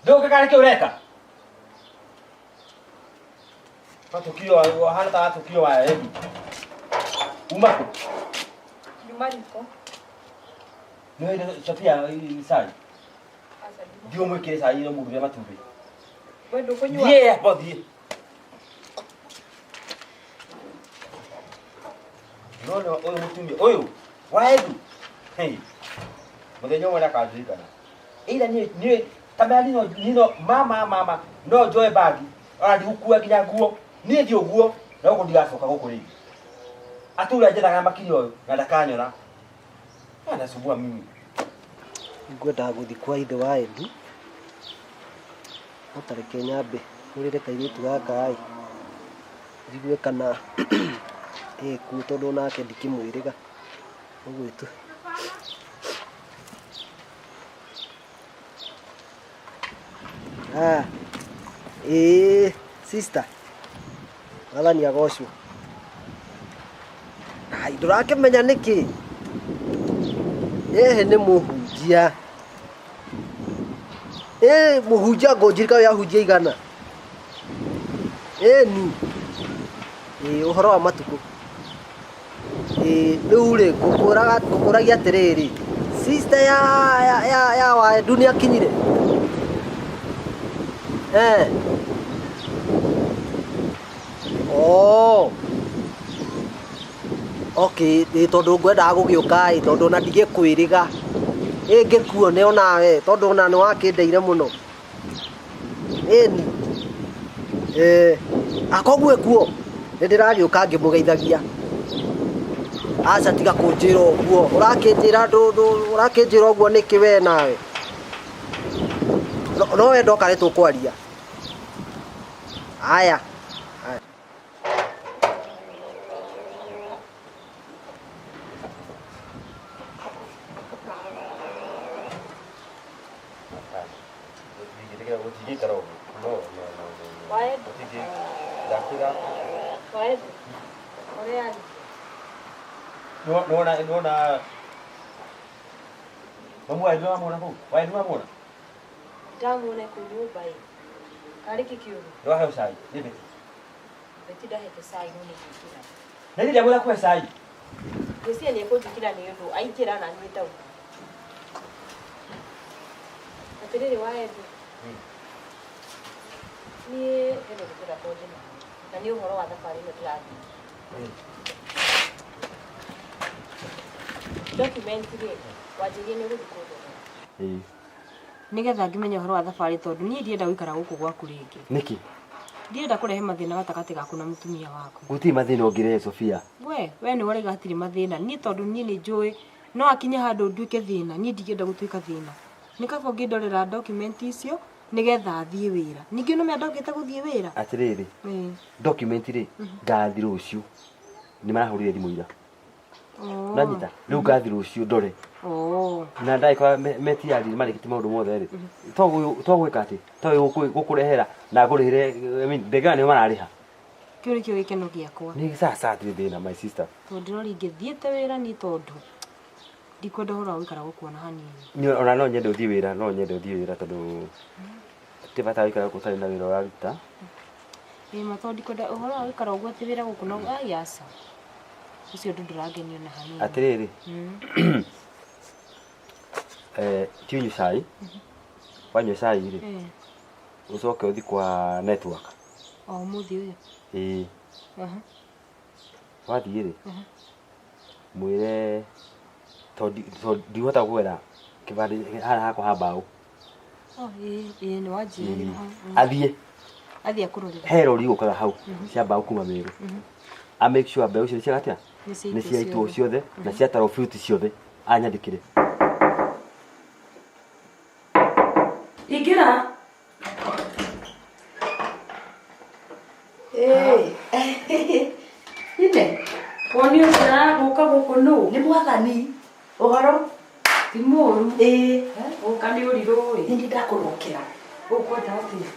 Ndũngĩka nĩkĩ ũreka? Matukio wahana ta matukio wa Edu. Uma kũ? Nyuma riko. Nĩ Sofia cai. Thiĩ ũmwĩkĩre cai no mũruge matumbĩ. We ndũkũnyua. Thiĩ amba thiĩ. Nona ũyũ mũtumia ũyũ wa Edu. Hey. Mũthenya ũmwe ndakandirikana. Ila niĩ niĩ kamera nino nino mama mama no njoe bagi ona ndigũkua nginya nguo niĩ thiĩ ũguo na gũkũ ndigacoka gũkũ rĩngĩ atũra njethaga makinya ũyũ na ndakanyona anasumbua mimi. Ngwendaga gũthiĩ kwa ithe wa Edu, no ta reke nyambe hũrĩre kairĩtu gaka ĩ, njigue kana ĩkuo tondũ onake ndikĩmwĩrĩga. Ũguo tu. Ah, ĩĩ sister, Mwathani agocwo. Ai, ndũrakĩmenya nĩkĩ? Ĩhĩ nĩ mũhunjia. Ĩ mũhunjia ngũnjirika ũyũ ahunjia igana. Ĩni. Ĩ ũhoro wa matukũ. Ĩ rĩu rĩ ngũkũraga ngũkũragia atĩrĩrĩ, sister ya ya ya ya Waendu nĩ akinyire? Eh. Oh. Okay, ĩ tondũ ngwendaga gũgĩũka ĩ tondũ ona ndigĩkwĩrĩga. Ĩ ngĩkuone onawe tondũ ona nĩ wakĩndeire mũno. Ĩni. Eh, akoguo ekuo nĩ ndĩragĩũka ngĩmũgeithagia. Aca tiga kũnjĩra ũguo. Ũrakĩnjĩra ũrakĩnjĩra ũguo nĩkĩ we nawe? No we ndoka nĩ tũkwaria. Aya. Gũtingĩikara ũguo. No, no, no, no, no. Waendu. Gũtingĩ. Ndakwĩra. Waendu. Ũrĩa arĩ. Nĩwona nĩwona mamu wa Edu nĩwamwona kũu? Wa Edu nĩwamwona? Ndamuona kũu nyũmba ĩ. Karĩ kĩ kĩũru? Nĩwaheo cai? Nĩ Betty. Betty ndahete cai no nĩ ngwĩkĩra. Na niĩ ndiamwĩra kũhe cai. Ngwĩciria nĩ ekũnjĩkĩra nĩ ũndũ aingĩra na niĩ ndauma. Atĩrĩrĩ wa Edu. Niĩ hena ũndũ ndĩrenda twarie nawe. Na nĩ ũhoro wa thabarĩ ĩno ndĩrathiĩ. Document rĩ, wanjĩrire nĩ ũgũthiĩ kũndorera. Ĩĩ. Nĩgetha ngĩmenye ũhoro wa thabarĩ tondũ niĩ ndienda gũikara gũkũ gwaku rĩngĩ. Nĩkĩ? Ndienda kũrehe mathĩna gatagatĩ gaku na mũtumia waku. Gũtirĩ mathĩna ũngĩrehe Sofia. We, we nĩwe ũraiga hatirĩ mathĩna. Niĩ tondũ niĩ nĩ njũĩ no akinye handũ nduĩke thĩna, niĩ ndingĩenda gũtuĩka thĩna. Nĩ kaba ũngĩndorera document icio nĩgetha thiĩ wĩra. Ningĩ nĩũmenya ndokĩte gũthiĩ wĩra? Atĩrĩrĩ, Ĩĩ. document rĩ, ngathi rũciũ. Nĩ marahũrire thimũ ira. Oh. Nanyita, rĩu ngathi rũciũ ndore. Oh. Na ndagĩkorwo metiari marĩkĩtie maũndũ mothe rĩ. To gwĩka atĩ, to gũkũrehera na ngũrĩhĩre, I mean, ndege nĩo mararĩha. Kĩu nĩkĩo gĩkeno gĩakwa. Nĩ sawa hatirĩ thĩna my sister. Tondũ ndĩrora ingĩthiĩte wĩra niĩ tondũ ndikwenda ũhoro wa gũikara gũkũ ona hanini. Niĩ ona no nyende ũthiĩ wĩra, no nyende ũthiĩ wĩra tondũ ti bata gũikara gũkũ ũtarĩ na wĩra ũraruta. Ĩĩ ma tondũ ndikwenda ũhoro wa gũikara ũguo atĩ wĩra gũkũ no ai aca. Ũcio ũndũ ndũrangenia ona hanini. Atĩrĩrĩ, ti ũnyue cai, wanyua cai rĩ, ũcoke ũthiĩ kwa network. O ũmũthĩ ũyũ? Ĩĩ. Aha. Wathiĩ rĩ, mwĩre tondũ ndihota kũgera kĩbandĩ haha hakwa ha mbaũ. Oh, ĩĩ, ĩĩ nĩ wanjĩrire hau. Athiĩ Athiĩ akũrorere. he rori gũkaga hau cia mbaũ kuma Meru. A make sure mbeũ icio nĩ cia atĩa? Nĩ ciaitwo Nĩ ciaitwo ciothe. ciothe na ciatarwo fruit ciothe anyandĩkĩre. Ingĩra. Ine. Woni ũcio aragũka gũkũ nũ? Nĩ mwathani. Ũhoro? Ti mũru. Ĩĩ. Gũka nĩ ũrirũ ĩ. Nĩ ndakũrokera. Ũkwenda atĩa?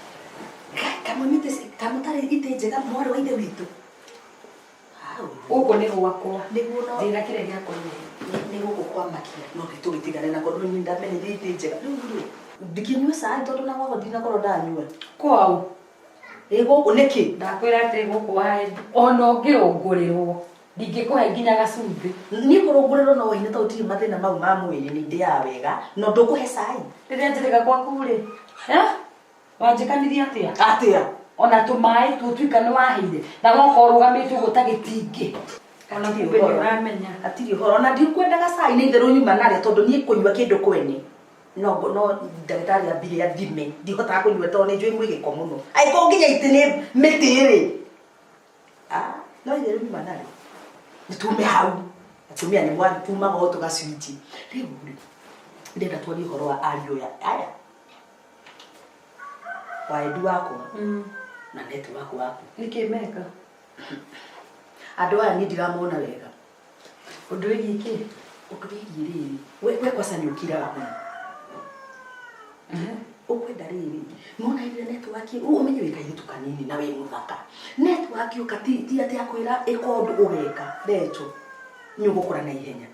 Kamũmĩte kamũtarĩ itĩ njega mwarĩ wa ithe witũ. Gũkũ nĩ gwakwa. Nĩguo no. Njĩra kĩrĩa gĩakũrehe. Nĩ gũkũ kwamakia no gĩtũgĩtigane nako rĩu niĩ ndamenyire itĩ njega rĩu rĩ ndikĩnyue cai tondũ na gwakwa ndinakorwo ndanyua. Kwao. Ĩ gũkũ nĩkĩ? Ndakwĩra atĩ gũkũ waĩ ona ũngĩrũngũrĩrwo ndingĩkũhe nginya gacumbĩ. Niĩ kũrũngũrĩrwo no hinya tondũ ndirĩ mathĩna mau ma mwĩrĩ nĩ ndĩaga wega no ndũkũhe cai. Rĩrĩa njĩrĩga gwaku rĩ, eh? Wanjĩkanirie atĩa? Atĩa? Ona tũmaĩ tũtuika nĩ waheire na woka ũrũgamĩte ũguo ta gĩtingĩ. Ona kumbe nĩ ũramenya. Hatirĩ ũhoro ona ndikwendaga cai nĩ itherũ nyuma narĩa tondũ niĩ kũnyua kĩndũ kwene no no ndagĩtarĩ ambire athime ndihotaga kũnyua tondũ nĩ njũĩ mwĩ gĩko mũno angĩkorwo nginya itĩ nĩ mĩtĩ rĩ ah, no itherũ nyuma narĩ nĩ tume hau atumia nĩ mwatumaga o tũgacunjĩ rĩu rĩ ndĩrenda twarie ũhoro wa ariũ aya aya wa Edu wakwa na network waku. Nĩkĩ meka? Andũ aya niĩ ndiramona wega. Ũndũ wĩgiĩ kĩ? Ũndũ wĩgiĩ rĩrĩ, we we kwanza nĩ ũkiraga mũno. Ũkwenda rĩrĩ, nĩwona hĩndĩ ĩrĩa network ũmenye wĩ kairĩtu kanini na wĩ mũthaka. Network yoka ti ti atĩ akwĩra ĩka ũndũ ũgeka, Rachel, nĩ ũgũkũra na ihenya.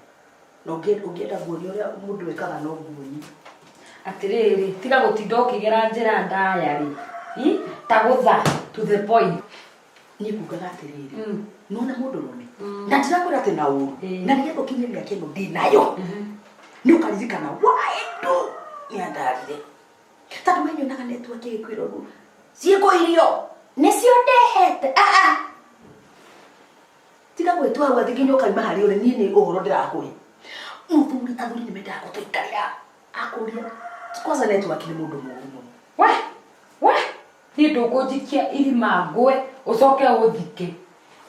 Na ũngĩenda nguonie ũrĩa mũndũ ekaga no nguonie. Atĩrĩrĩ, tiga gũtinda ũkĩgera njĩra ndaya rĩ. Ĩ? Ta gũtha to the point. Niĩ ngugaga atĩrĩrĩ, nĩwona mũndũrũme, na ndirakwĩra atĩ na ũru, na nĩgetha ũkinye mĩaka ĩno ndĩnayo, nĩ ũkaririkana waendu nĩ andarire. Tondũ we nyonaga network ĩgĩkwĩra ũguo, ciĩkũ irio, nĩcio ndehete, ah ah. Tiga gwĩtua hau atĩ nginya ũkauma harĩa ũrĩ, niĩ nĩ ũhoro ndĩrakũhe. Mũthuri, athuri nĩ mendaga gũtũikarĩra, akũria, kwanza network nĩ mũndũ mũru mũno. We, we, niĩ ndũkũnjikia irima ngwe, ũcoke ũthike.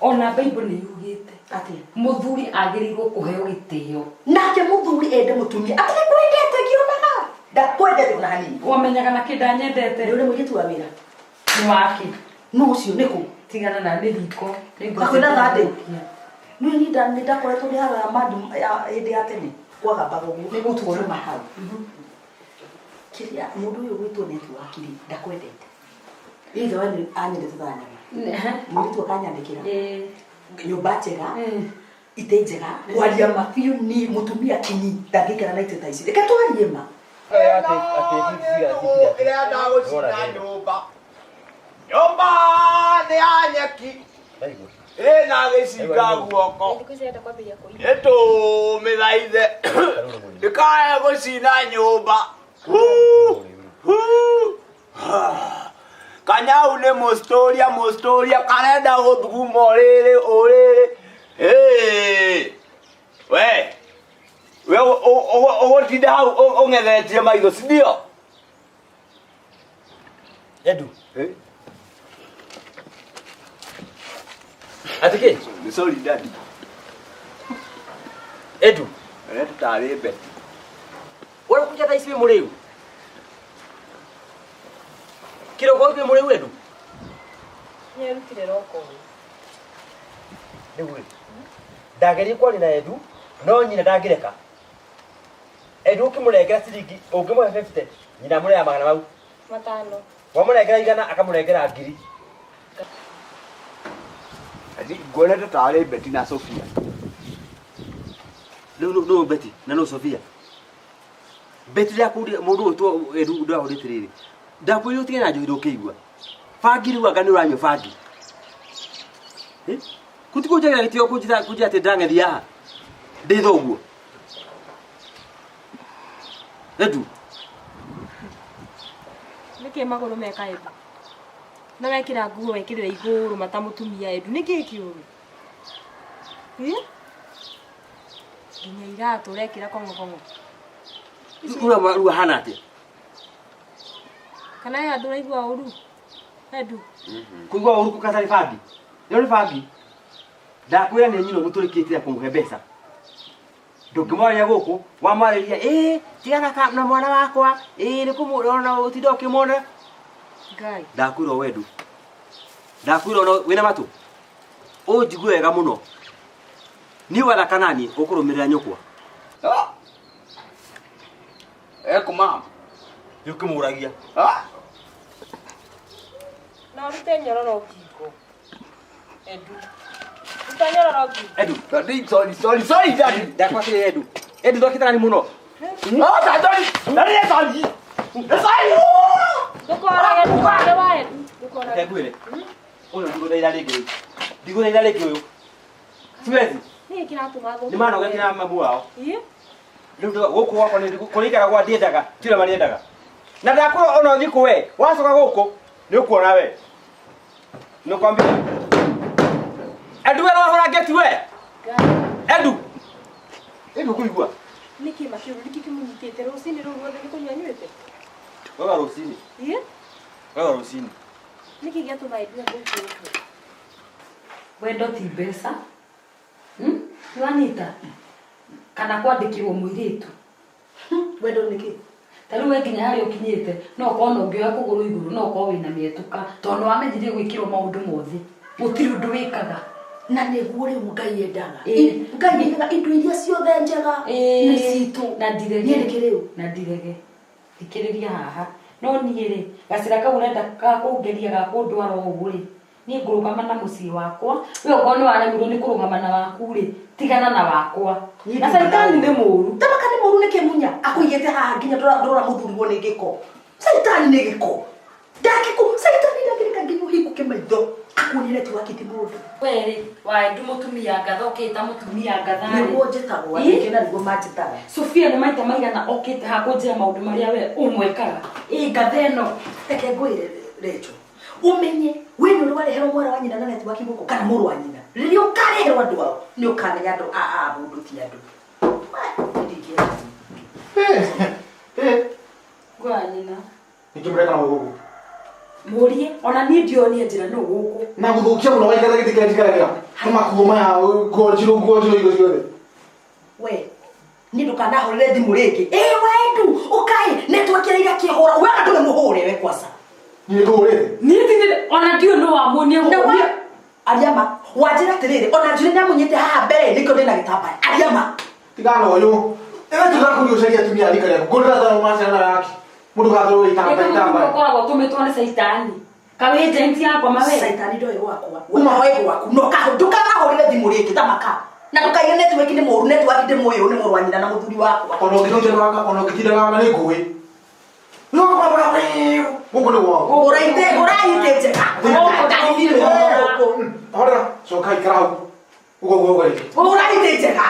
Ona Bible nĩ yugĩte. Atĩa? Mũthuri agĩrĩirwo kũheo gĩtĩo. Nake mũthuri ende mũtumia. Atĩ nĩngwendete ngĩonaga. Ndakwendete ona hanini. Wamenyaga na kĩ ndanyendete? Nĩ ũrĩ mũirĩtu wa wĩra. Nĩ wake. Nũ ũcio nĩ kũ? Tigana na nĩ riko. Hakuhĩ na thandĩ. Nĩ niĩ nĩ ndakoretwo nĩ haro ya mandi ya hĩndĩ ya tene kwagambaga ũguo. Nĩ tũkiuma hau. Kĩrĩa mũndũ ũyũ ũgwĩtwo network rĩ ndakwendete. Ithe wanyu anyendete ta nyama. Mũirĩtu akanyandĩkĩra. Nyũmba njega. Itĩ njega. Kwaria ma biũ niĩ mũtumia kinyi ndangĩikara na itĩ ta ici. Reke twarie ma. Ĩrenda gũcina nyũmba. Nyũmba nĩ ya nyeki. Ĩna gĩcinga guoko. Ĩtũmĩthaithe. Ndĩkae gũcina nyũmba. Kanyau nĩ mũstoria mũstoria karenda gũthuguma ũrĩrĩ ũrĩrĩ. Hey! We! We ũgũtinda hau ũng'ethetie maitho si ndio? Edu. Atĩ kĩ? Sorry daddy. Edu. Ũrĩa tũtarĩ Betty. Ũrĩa kũnja thaa ici wĩ mũrĩu? Kĩroko wĩ mũrĩu Edu? Nĩarutire roko. Rĩu rĩ, ndageria kwaria na Edu, no nyina ndangĩreka. Edu ũkĩmũnengera ciringi, ũngĩmũhe 50, nyina amũneaga magana mau. Matano. Wamũnengera igana, akamũnengera ngiri. Nguonete tarĩ Betty na Sofia. Rĩu nũ Betty na nũ Sofia? Betty ndakũria mũndũ ũgwĩtwo Edu ndakũria atĩrĩrĩ, ndakwĩrire ũtige na njohi ndũkĩigua. Bangi rĩu anga nĩ ũranyua bangi. Kuti kũnjagĩra gĩtĩo kũnjĩra kũnjĩra atĩ ndang'ethia haha. Ndĩ thoguo. Edu. Nĩkĩ magũrũ meka Edu? Na wekĩra nguo wekĩrĩra igũrũ mata mũtumia Edu. Nĩkĩ kĩũru? Nginya iratũ ũrekĩra kong'o kong'o. Rĩu ahana atĩa? Kana he andũ ũraigua ũru? Edu. Kũigua ũru kũkatarĩ bangi. Ĩno nĩ bangi. Ndakwĩra nĩ nyina ũmũtũrĩkĩtie kũmũhe mbeca. Ndũngĩmwarĩria gũkũ, wamwarĩria, ĩĩ, tigana na mwana wakwa, ĩĩ, nĩ kũmũrona ũtinda ũkĩmuona. Ngai. Ndakwĩra o Edu. Ndakwĩra ona wĩna matũ. Ũnjigue wega mũno. Niĩ wathaka naniĩ ũkũrũmĩrĩra nyũkwa. Eko mama. Nĩ ũkĩmũragia. Na ũrute nyororo ngingo. Edu. Ruta nyororo ngi. Edu. Daddy, sorry, sorry, sorry, daddy. Ndakwatire Edu. Edu thokitana ni muno. Oh, daddy, daddy, sorry. Sorry. Ndũkorage ndũkorage wa Edu. Ndũkorage. Reke ngwĩre. Ũyũ ndigũthaitha rĩngĩ. Ndigũthaitha rĩngĩ ũyũ. Siwezi. Nĩkĩ kĩratũma thũke? Nĩ manogetie na mamu wao. Ĩ? Rĩu gũkũ gwakwa nĩ kũrĩa ikaraga gwa ndiendaga, ti ũrĩa marĩendaga. Na ndakwĩra ona ũthiĩ kũ we, wacoka gũkũ nĩ ũkuona we. Nĩkwambia. Edu we wahũra ngeti we. Edu. Edu kũigua. Nĩkĩ makĩũru nĩkĩ kĩmũnyitĩte rũcinĩ rũu ruothe nĩ kũnyua anyuĩte? Wega rũcinĩ. Ĩ? Wega rũcinĩ. Nĩkĩ gĩatũma Edu athũke ũguo? Wendo ti mbeca. Nĩwanyita? Kana kwandĩkĩrwo mũirĩtu. Wendo nĩ kĩ? Ta rĩu we nginya harĩa ũkinyĩte no ũkorwo na ũngĩoya kũgũrũ igũrũ no ũkorwo wĩna mĩetũka tondũ nĩwamenyire gwĩkĩrwo maũndũ mothe. Gũtirĩ ũndũ wĩkaga. Na nĩguo rĩu Ngai endaga. Ĩ. Ngai endaga indo iria ciothe njega Ĩ. nĩ citũ. Na ndirege. Niĩ nĩkĩ rĩu? Na ndirege. Thikĩrĩria haha. No niĩ rĩ, gacĩra kau ũrenda ga kũngeria ga kũndwara ũguo rĩ, niĩ ngũrũgama na mũciĩ wakwa. We okorwo nĩ waremirwo nĩ kũrũgama na waku rĩ, tigana na wakwa. Niĩ Na nduma caitani nawe. nĩ mũũru. Tamaka nĩ mũũru nĩkĩ Munya? Akũigĩte haha nginya ndũrora mũthurigwo nĩ gĩko. Caitani nĩ gĩko. Ndangĩkũ, caitani ndangĩreka nginya ũhingũke maitho. Akuonie network ti mũndũ. We rĩ, waendu mũtumia ngatha ũkĩta mũtumia ngatha rĩ. Nĩguo njĩtagwo, Ĩ? andũ na nĩguo manjĩtaga. Sofia nĩ maita maigana okĩte haha kũnjĩra maũndũ marĩa we ũmwĩkaga. Ĩ ngatha ĩno. Reke ngwĩre Rachel. Ũmenye we nĩ ũrĩ wareherwo mwana wa nyina na network gũkũ kana mũrũ wa nyina. Rĩrĩa ũkareherwo andũ ao nĩ ũkamenya andũ a mũndũ ti andũ. Ndingĩenda. Ngwa nyina. Nĩkĩ mũreka na gũkũ? Mũrie ona niĩ ndionie njĩra nũ gũkũ. Na gũthũkia mũno waikara gĩtĩ kĩrĩa njikaragĩra. Nĩ makuo maya nguo njirũ nguo njirũ indo ciothe. We niĩ ndũkanahũrĩre thimũ rĩngĩ. Ĩ wendu ũkai network ĩrĩa irakĩhũra we ona ndũrĩ mũhũre we kwaca. Niĩ nĩngũhũrĩte. Niĩ ndirĩ ona ndiũĩ nũ wamuonia Na gũkũ. wa Ariama wanjĩra atĩrĩrĩ ona njũrĩ nĩamũnyite haha mbere nĩkĩo ndĩna gĩtambaya. Ariama Tigana na ũyũ. Ĩwe tiga kũgĩa ũcaria atumia a rika rĩaku. Ngũrĩra thano ma ciana yake. Mũndũ gathorwo Nĩ itambaya kamũndũ itambaya. ũkoragwo ũtũmĩtwo nĩ caitani. Kawĩ yakwa mawe. Caitani ndoĩ gwakwa. Uma oĩ gwaku. No ndũkanahũrĩre thimũ rĩngĩ tamaka. Na ndũkaiye network nĩ mũũru network ndĩmũĩ nĩ mũrũ wa nyina na mũthuri wakwa. Ona ũngĩtinda ona ũngĩtinda gaka nĩ ngũĩ. Gũkũ nĩ gwaku. Ũraite ũraite njega. Ndahithire gũkũ. Horera, coka ikara hau. Ũguo ũguo ũguo rĩngĩ. Ũraite njega.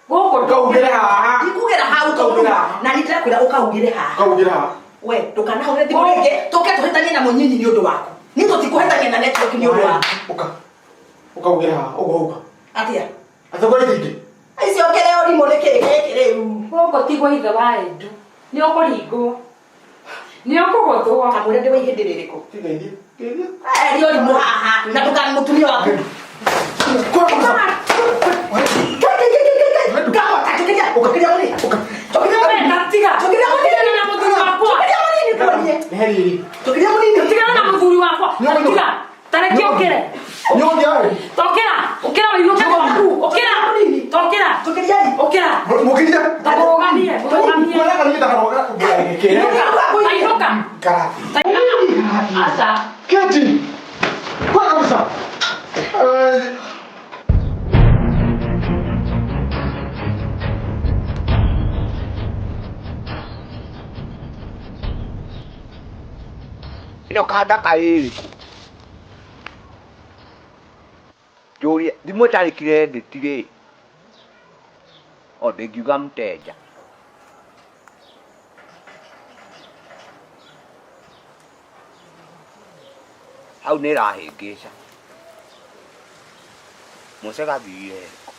Gũkũ Ũkaugĩre haha. Ndikugĩra hau tondũ na nĩ ndĩrakwĩra ũkaugĩre haha. Ũkaugĩre haha. We ndũkanahũrĩre thimũ rĩngĩ tũke tũhĩtanie na mũnyinyi nĩ ũndũ waku. Niĩ tũtikũhĩtania na network nĩ ũndũ waku. Ũka. Ũkaugĩre haha, ũguo ũka. Atĩa? Atĩ kwa ithingĩ. Icio kĩrĩ ũrimũ nĩ kĩĩ gĩkĩ rĩu? Gũkũ ti gwa ithe wa Edu. Nĩ ũkũringwo. Nĩ ũkũgũthwo. Kamũira ndĩ wa ihĩndĩ rĩrĩkũ? Kĩgeithie. Kĩgeithie. Eri ũrimũ haha na ndũkan mũtumia waku. Tigana na mũthuri wakwa. Nĩ heri ĩrĩ. Tigana na mũthuri wakwa. Tiga. Tareke ũkĩre. Nĩ ũgũthiĩ awe. Tokĩra. Ũkĩra wĩinũke gwaku. Ũkĩra. Tokĩra. Ũkĩra. Mũkĩria. Tamũrũgamie. Mũrũgamie. Kũrĩa nĩ ndakaroga. Kĩrĩa. Tainũka. Karati. Aca. Keti. Kwa kabisa. Eh, Ĩno kanda kaĩrĩkũ? Njũrie, thimũ ĩtarĩ credit rĩ, o ndĩngiuga mteja. Hau nĩ ĩrahĩngĩca. Mũce gathire kũ?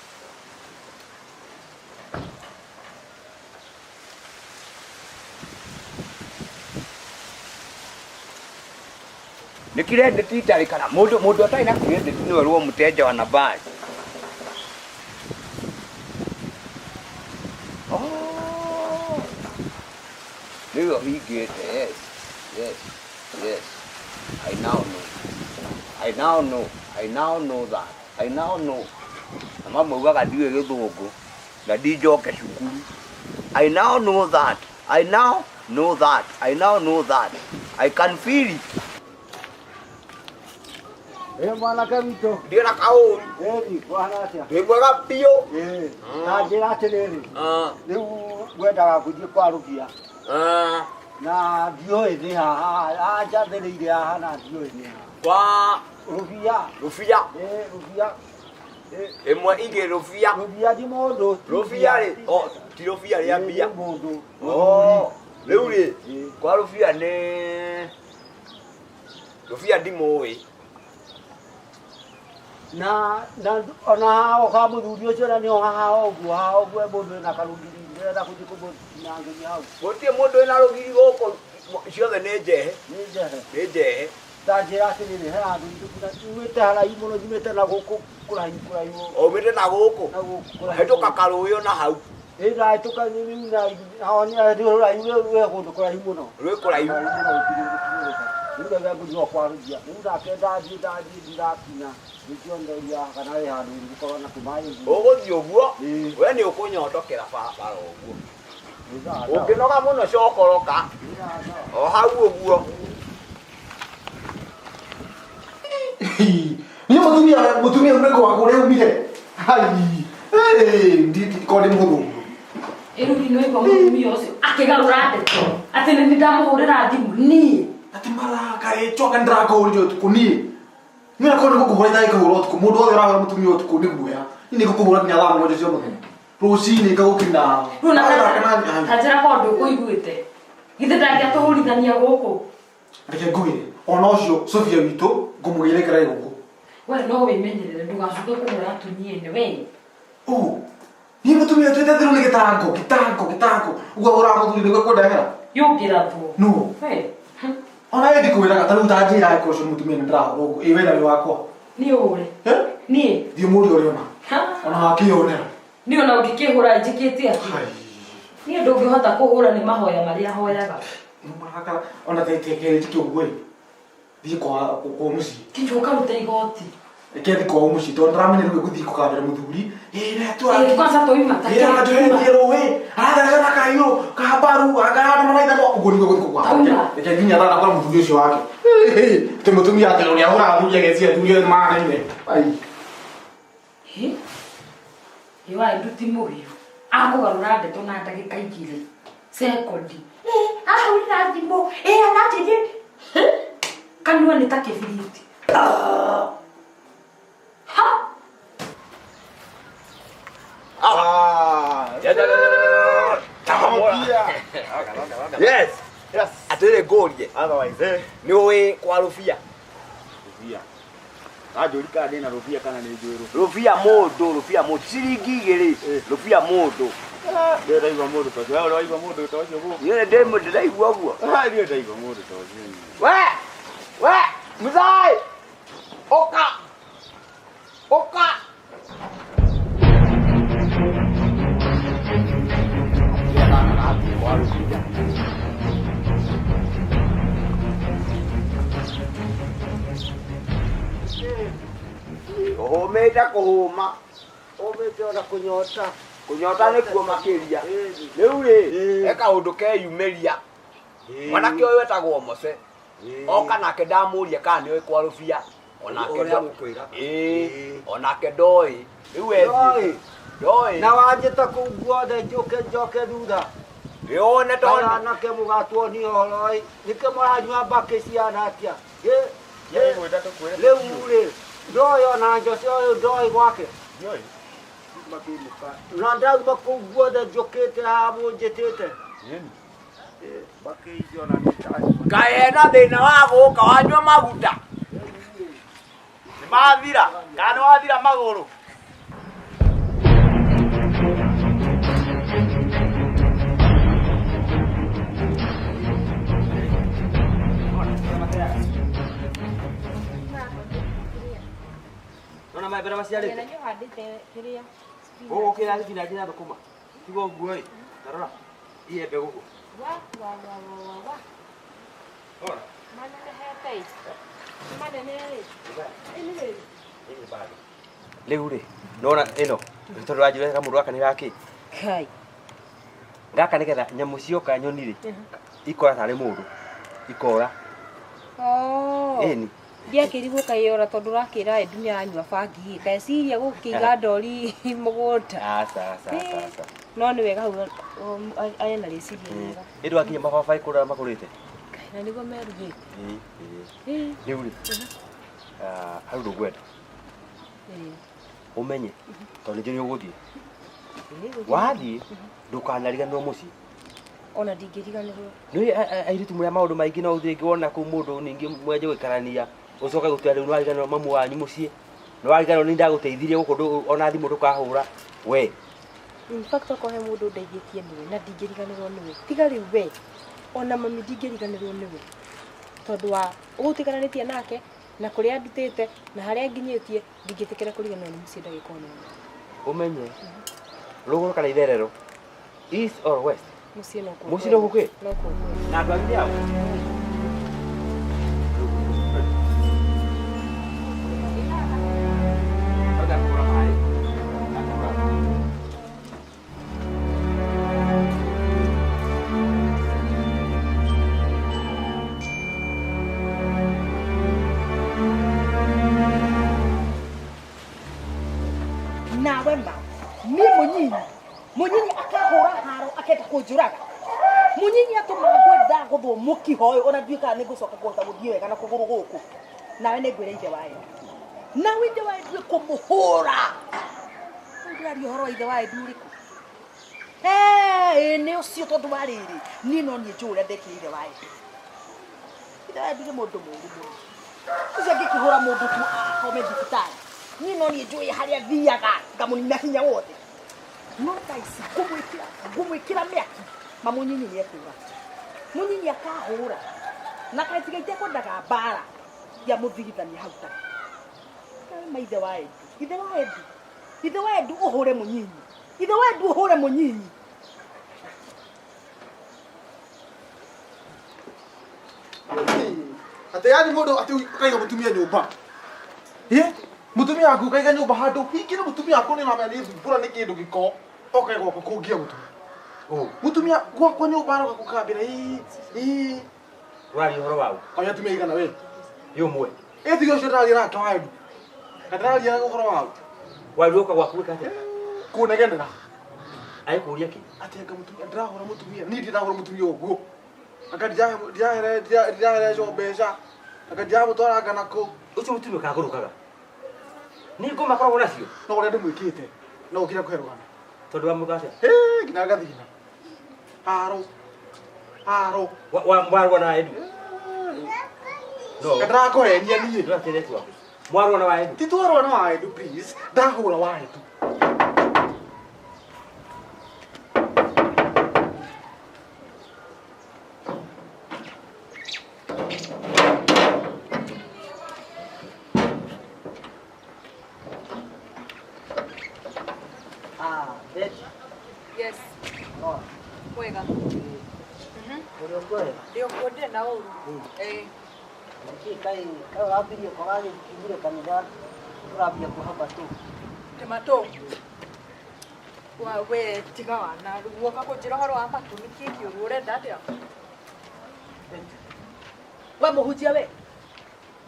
Nĩ credit itarĩ kana mũndũ mũndũ atarĩ na credit nĩwe rwo mteja wa nambari. Oh. Nĩwe ũhingĩte, yes, yes, yes. I now know. I now know. I now know that. I now know. Na mamaugaga ndiũĩ gĩthũngũ na ndinjoke cukuru. I now know that. I now know that. I now know that. I can feel it. Ĩ mwanake witũ. Ndirĩ na kaũru. Ĩni, kũhana atĩa? Ndĩ mwega biũ. Ĩ, ta njĩra atĩrĩrĩ, rĩu ngwendaga gũthiĩ kwa Rũbia na ndiũĩ nĩ haha, anjathĩrĩire haha na ndiũĩ nĩ haha. Kwa Rũbia. Rũbia. Ĩ, Rũbia. Ĩmwe ingĩ Rũbia. Rũbia ti mũndũ. Rũbia rĩ, o ti Rũbia rĩa mbia. Nĩ mũndũ. Oh, rĩu rĩ, kwa Rũbia nĩ Rũbia ndimũĩ. Na na ona haha kwa mũthuri ũcio na nĩho haha ũguo, haha ũguo he mũndũ wĩna karũgiri, ndĩrenda gũthiĩ kũmũtinangĩria hau. Gũtirĩ mũndũ wĩna rũgiri gũkũ, ciothe nĩ njehe. Nĩ njehe. Nĩ njehe. Ta njĩra atĩrĩrĩ, he handũ nyumĩte haraihu mũno, nyumĩte na gũkũ kũraihu kũraihu. Umĩte na gũkũ? Na gũkũ kũraihu. Hĩtũka karũĩ ona hau. Ĩ ndahĩtũka rĩu na hao nĩ rũraihu rwĩ kũndũ kũraihu mũno. Rwĩ kũraihu. Kũraihu mũno gũtirĩ. Rĩu ndauga ngũthiĩ o kwa Rũbia. Rĩu nake ndathiĩ ndathiĩ ndirakinya. Nĩkĩonereria kana he handũ ingĩkorwo na tũmaĩ ũguo. Ũgũthiĩ ũguo, we nĩ ũkũnyondokera barabara ũguo. Ũngĩnoga mũno cokoroka, o hau ũguo. Niĩ mũtumia mũtumia ume kwa kũrĩa umire. Hai. Ndi ko nĩ mũthũngũ. Ĩrĩu nĩ waigua mũtumia ũcio akĩgarũra ndeto atĩ nĩ ndamũhũrĩra thimũ niĩ. Atĩ maraka ĩ coka ndĩrakũhũrire ũtukũ niĩ. Niĩ nakorwo nĩ gũkũhũra itagĩkũhũra ũtukũ mũndũ wothe ũrahũra mũtumia ũtukũ nĩ guoya. Niĩ nĩ ngũkũhũra nginya thaa mũgwanja cia mũthenya. Rũcinĩ ngagũkinya. Rĩu na ta njĩra korwo ndũkũiguĩte. Githĩ ndangĩatũhũrithania gũkũ. Reke ngwĩre ona ũcio Sofia witũ ngũmũgĩre kĩraĩ gũkũ. We no wĩmenyerere ndũgacoke kũhũra atumia ene we. Ũũ. Niĩ mũtumia twĩte thĩrũ nĩ gĩtango gĩtango gĩtango ũguo ahũraga mũthuri nĩguo kũndehera. Yũngĩrathwo. Nũ? We. Ona ĩ ndikwĩraga ta rĩu ta njĩra angĩkorwo ũcio nĩ mũtumia nĩ ndĩrahũra ũguo ĩ we na wĩ wakwa. Niĩ ũre. Niĩ. Thiĩ ũmũrie ũrĩa ona. Ona wakĩyonera. Niĩ ona ũngĩkĩhũra njĩkĩte atĩa? Niĩ ndũngĩhota kũhũra nĩ mahoya marĩa hoyaga. Marakara ona teke njĩke ũguo ĩ. Thiĩ kwa kwa mũciĩ. Kinya ũkarute igoti. Reke thiĩ kwao mũciĩ tondũ ndĩramenya rĩu ĩgũthiĩ kũgambĩra mũthuri. Ĩ na Ĩ, kwanza twauma ta Ĩ aranjohetie rũĩ aratheraga na kahiũ ka mbaru akaranda maraithanwa ũguo nĩguo gũthiĩ kũgambĩra. Reke nginya thaa nakora mũthuri ũcio wake. Atĩ mũtumia atĩ ũrĩa ahũraga athuri agecia athuri othe mahanaine. Ai. Hĩ? Ĩ waĩ nduti mũhiũ. Akũgarũra ndeto na ndagĩka igĩrĩ. Sekondi. Ahũrĩra thimũ. Ĩ aranjĩrire. Kanua nĩ ta kĩbiriti. Ha! Yes. Yes. Atĩrĩrĩ ngũrie. Otherwise, Nĩ ũĩ kwa Rũbia? Rũbia. Anjũri kana ndĩna Rũbia kana nĩ njũĩ Rũbia. Rũbia mũndũ, Rũbia mũndũ. Ciringi igĩrĩ, Rũbia mũndũ. Ndĩ ndaigua mũndũ ta ũcio. We ũraigua mũndũ ta ũcio gũkũ? Niĩ ndĩ ndĩraigua ũguo. Ah, niĩ ndaigua mũndũ ta ũcio niĩ. We! We! Mũthai! Ũka! Ũka! Ũhũmĩte kũhũma. Ũmĩte ona kũnyota. Kũnyota nĩkuo makĩria. Rĩu rĩ, he kaũndũ keyumĩria. Mwanake ũyũ wetagwo Mose. Oka nake ndamũria kana nĩoĩ kwa Rũbia. Onake Ũrĩa gũkwĩra. Ĩĩ, onake ndoĩ. Rĩu ethiĩ. Ndoĩ. Na wanjĩta kũu guothe njũke njoke thutha. Wĩone tondũ. Anake mũgatuonia ũhoro ĩ. Nĩkĩ mũranyua mbakĩ cihana atĩa? Rĩu rĩ, ndoĩ ona Jose ũyũ ndoĩ gwake. Ndiũĩ. Na ndauma kũu guothe njũkĩte haha mũnjĩtĩte. Mbakĩ icio ona nĩ Kaĩ ena thĩna wa gũka wanyua maguta. Nĩ mathira. Kana nĩ wathira magũrũ. Nona maembere maciarĩte. Na nĩ ũhandĩte kĩrĩa? Gũkũ kĩrĩa thibinanji na thũkũma. Tiga ũguo ĩ. Ta rora. Iembe gũkũ. Wa wa wa wa wa wa. Ora. Manenehete ĩ. Nĩ manene ĩ. Ĩ nĩ rĩrĩ. Rĩu rĩ, nona ĩno tondũ wanjĩra kamũndũ gaka nĩ gakĩ. Kai. Gaka nĩgetha nyamũ cioka nyoni rĩ, ikora tarĩ mũndũ. Ikora. Oh. Ĩni. Ndiakĩrigwo kaĩ ora tondũ ũrakĩra Edu nĩ aranyua bangi keciria gũkĩiga ndori mũgũnda. Aca aca aca aca. No nĩ wega hau arĩ na rĩciria rĩega. Ĩ ndwakinya mababaĩ kũrĩa makũrĩte? Na nĩguo meruhĩte. Ĩĩ ĩĩ. Rĩu rĩ, hau ndũngwenda ũmenye tondũ nĩ njũĩ nĩ ũgũthiĩ. Wathiĩ ndũkanariganĩrwo mũciĩ. Ona ndingĩriganĩrwo. Nĩ airĩtu mũrĩa maũndũ maingĩ no ũthiĩ rĩngĩ wona kũu mũndũ ningĩ mwenje gũikarania ũcoke gũtua rĩu nĩwariganĩrwo mamu wanyu mũciĩ nĩwariganĩrwo nĩ ndagũteithirie gũkũ ona thimũ ndũkahũra we. In fact okorwo he mũndũ ndeithĩtie nĩwe na ndingĩriganĩrwo nĩwe. Tiga rĩu we ona mami ndingĩriganĩrwo nĩwe tondũ wa ũgũtigananĩtie nake na kũrĩa ndutĩte na harĩa nginyĩtie ndingĩtĩkĩra kũriganĩrwo nĩ mũciĩ ndagĩka ona ĩmwe. Ũmenye rũgũrũ kana itherero, east or west, Mũciĩ no kuo. Mũciĩ no kuo kwĩ? No kuo kwĩ. Na andũ anyu nĩ ao? Nawe ma niĩ mũnyinyi mũnyinyi akahũra haro akenda kũnjũraga mũnyinyi atũmaga ngwenda gũthwo mũkiho ũyũ ona ndiũĩ kana nĩngũcoka kũhota gũthiĩ wega na kũgũrũ gũkũ nawe nĩngwĩra ithe wa Edu nawe ithe wa Edu kũmũhũra rĩu ndĩraria ũhoro wa ithe wa Edu ũrĩkũ ĩĩ nĩ ũcio tondũ wa rĩrĩ niĩ no niĩ njũĩ ũrĩa ndekire ithe wa Edu ithe wa Edu nĩ mũndũ mũũru mũno ũcio angĩkĩhũra mũndũ tu akome thibitarĩ niĩ no niĩ njũĩ harĩa thiaga ngamũnina hinya wothe no thaa ici ngũmwĩkĩra mĩaki mamũnyinyi nĩ ekũra mũnyinyi akahũra na kaĩ tiga itekwendaga mbara ya mũthigithania hau ta ma ithe wa Edu ithe wa Edu ithe wa Edu ũhũre mũnyinyi ithe wa Edu ũhũre mũnyinyi. Atĩ yani mũndũ atĩ ũkaiga mũtumia nyũmba. Ĩ mũtumia waku ũkaiga nyũmba handũ hingĩ nĩ mũtumia waku nĩ ũramenya nĩ thumbũra nĩ kĩndũ gĩko oke gwakwa kũngia mũtumia. Mũtumia gwakwa nyũmba aroka gũkambĩra ĩ ĩ. Ũraria ũhoro waũ? Kwani atumia aigana we? Nĩ ũmwe. Ĩ tiga ũcio ndĩraria nake wa Edu. Na ndĩraria ũhoro waũ? Waru ũka gwaku gwĩka atĩa? Kũnegenera. Agĩkũria kĩ? Atĩ anga mũtumia ndĩrahũra mũtumia niĩ ndirahũra mũtumia ũguo. Anga ndirahereco mbeca anga ndiramũtwara anga nakũ. Ũcio mũtumia ũkagũrũkaga. Nĩ ngoma akoragwo nacio? No ũrĩa ndĩmwĩkĩte no ũkire kũhe rũgano. Tondũ wamwĩka atĩa? Hĩ nginya ngathigina. Haro. Haro. Warũa na Edu? No. Ndĩrakũhenia niĩ. Ndũratĩre tu waku. Mwarũa na wa Edu? Ti twarũa na wa Edu please. Ndahũra wa Edu. Ah, Betty. Yes. No. Wega. Ũrĩ ũkuo? Ndĩ ũkuo ndirĩ na ũru. Ĩĩ. Nĩkĩ kaĩ kaĩ ũrambirie kwaga gĩkinyire kanitha ũrambia kuoha matũ? Ndĩ matũ. Wa we tiga wana rĩu woka kũnjĩra ũhoro wa matũ nĩkĩ kĩũru ũrenda atĩa? We mũhunjia we.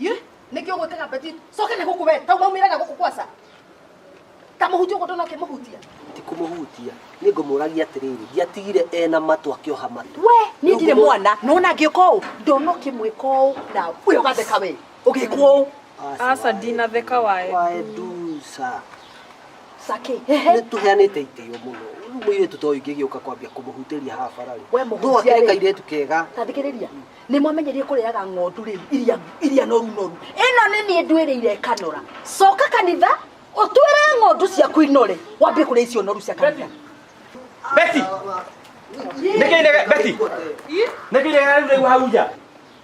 Ye nĩkĩ ũgwĩkaga Betty coke na gũkũ we tau maumĩraga gũkũ kwaca. Ta mũhunjia ũguo ndona ũkĩmũhutia. Ti kũmũhutia nĩ ngũmũragia atĩrĩrĩ ndiatigire ena matũ akĩoha matũ. We niĩ ndirĩ mwana nona ngĩũka ũũ ndona ũkĩmwĩka ũũ na ũyũ ũgatheka we ũgĩkwo ũũ. Aca ndinatheka wa Edu. Wa Edu ca. Sake. Nĩ tũheanĩte itĩo mũno. Rĩu mũirĩtu ta ũyũ ingĩgĩũka kwambia kũmũhutĩria haha bara rĩ. We mũhunjia No akĩrĩ rĩ. kairĩtu kega. Ta thikĩrĩria nĩ mwamenyerie kũrĩaga ng'ondu rĩu iria noru noru ĩno nĩ niĩ ndwĩrĩire ĩkanora coka kanitha ũtwĩre ng'ondu ciaku inore wambie kũrĩa icio noru cia kanitha. Betty. Nĩkĩ inege Betty? Nĩkĩ inege rĩu rĩu hau nja?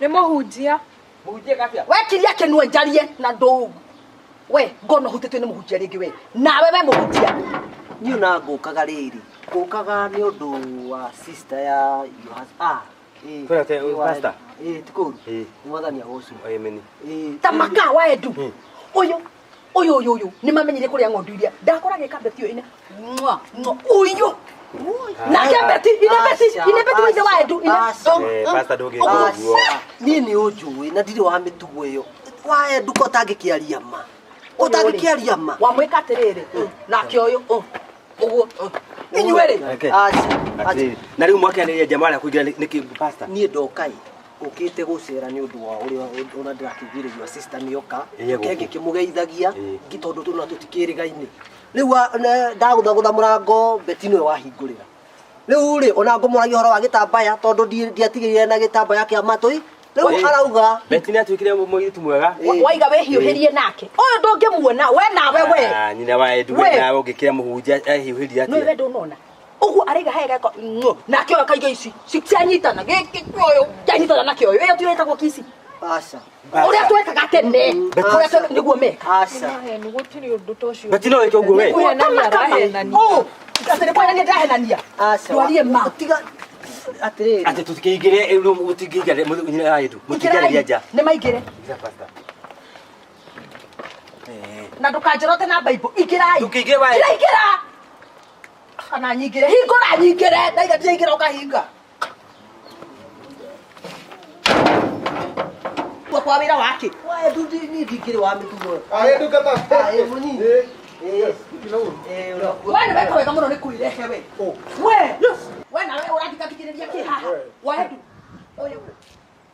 Nĩ mũhunjia. Mũhunjia katia? We kiria kĩnua njarie na ndũũ we ngona ũhutĩtio nĩ mũhunjia rĩngĩ we nawe we mũhunjia. Niĩ ona ngũkaga rĩrĩ ngũkaga nĩ ũndũ wa sister ya your husband. Ah, ĩĩ. Kwĩna te- pastor? Ĩĩ ti kũũru. Ĩĩ. Mwathani agocwo. Amen. Ĩĩ. Ta maka wa Edu ũyũ ũyũ ũyũ ũyũ nĩ mamenyire kũrĩa ng'ondu iria ndakora gĩka Betty ũyũ ine mwa mwa ũyũ nake Betty ine Betty ine Betty wa ithe wa Edu ine Eh, pastor ndũngĩka ũguo. Niĩ nĩ ũnjũĩ na ndirĩ wa mĩtugo ĩyo. Wae nduka ũtangĩkĩaria ma. Ũtangĩkĩaria ma. Wamwĩka atĩrĩrĩ, nake ũyũ, ũguo, inyuĩ rĩ. Aca. Atĩrĩrĩ, na rĩu mwakĩanĩria nja mwarĩa kũingĩra nĩkĩ pastor? Niĩ ndoka ĩ ũkĩte gũcera nĩ ũndũ wa ũrĩa ona ndĩrakĩiguire your sister nĩoka Ĩĩ, ke gũkũ. ngĩkĩmũgeithagia Ĩĩ. ngi tondũ tũna tũtikĩrĩgaine rĩu ndagũthagũtha mũrango Beti nĩwe wahingũrĩra rĩu rĩ ona ngũmũragia ũhoro wa gĩtambaya tondũ ndiatigĩrire na gĩtambaya kĩa matũ rĩu Ĩĩ. arauga Beti nĩatuĩkire mũirĩtu mwega. Waiga wĩhiũhĩrie nake. Ũyũ ndũngĩmuona, we nawe we. Ah, nyina wa Edu We. we nawe ũngĩkĩra mũhunjia ehiũhĩrie Nĩ we atĩa? ndũnona. Ũguo araiga he geko, nake ũyũ akaiga ici, cianyitana, gĩkĩ ũyũ, kĩanyitana na kĩoyũ. Ĩyo tiyo ĩtagwo kici. Aca. Ũrĩa twekaga tene, ũrĩa twekaga nĩguo meka. Aca. Heni gũtirĩ ũndũ ta ũcio. Beti no wĩke ũguo we. Kũhenania arahenania. Ũũ, atĩ nĩ kũhenania ndĩrahenania. Aca. Twarie ma. Tiga atĩrĩrĩ. Atĩ tũtikĩingĩre rĩu mũtingĩingĩra nyina wa Edu. Mũtingĩarĩria nja. Nĩ maingĩre. Ingĩra pastor. Na ndũkanjorote na Bible. Ingĩrai. Ndũkĩingĩre wa Ingĩra, ingĩra. Kana nyingĩre. Hingũra nyingĩre. Ndaiga ndiraingĩra ũkahinga. Kwa kwa wĩra wake. Wae ndu niĩ ndingĩrĩ wa mĩtugo ĩyo. Aĩ ndungata. Aĩ mũnyinyi. Ĩĩ. Ĩĩ ũrĩa We nĩ weka wega mũno nĩ kwĩrehe we. We. We nawe ũrathikathikĩrĩria kĩ haha? Waendu. Ũyũ.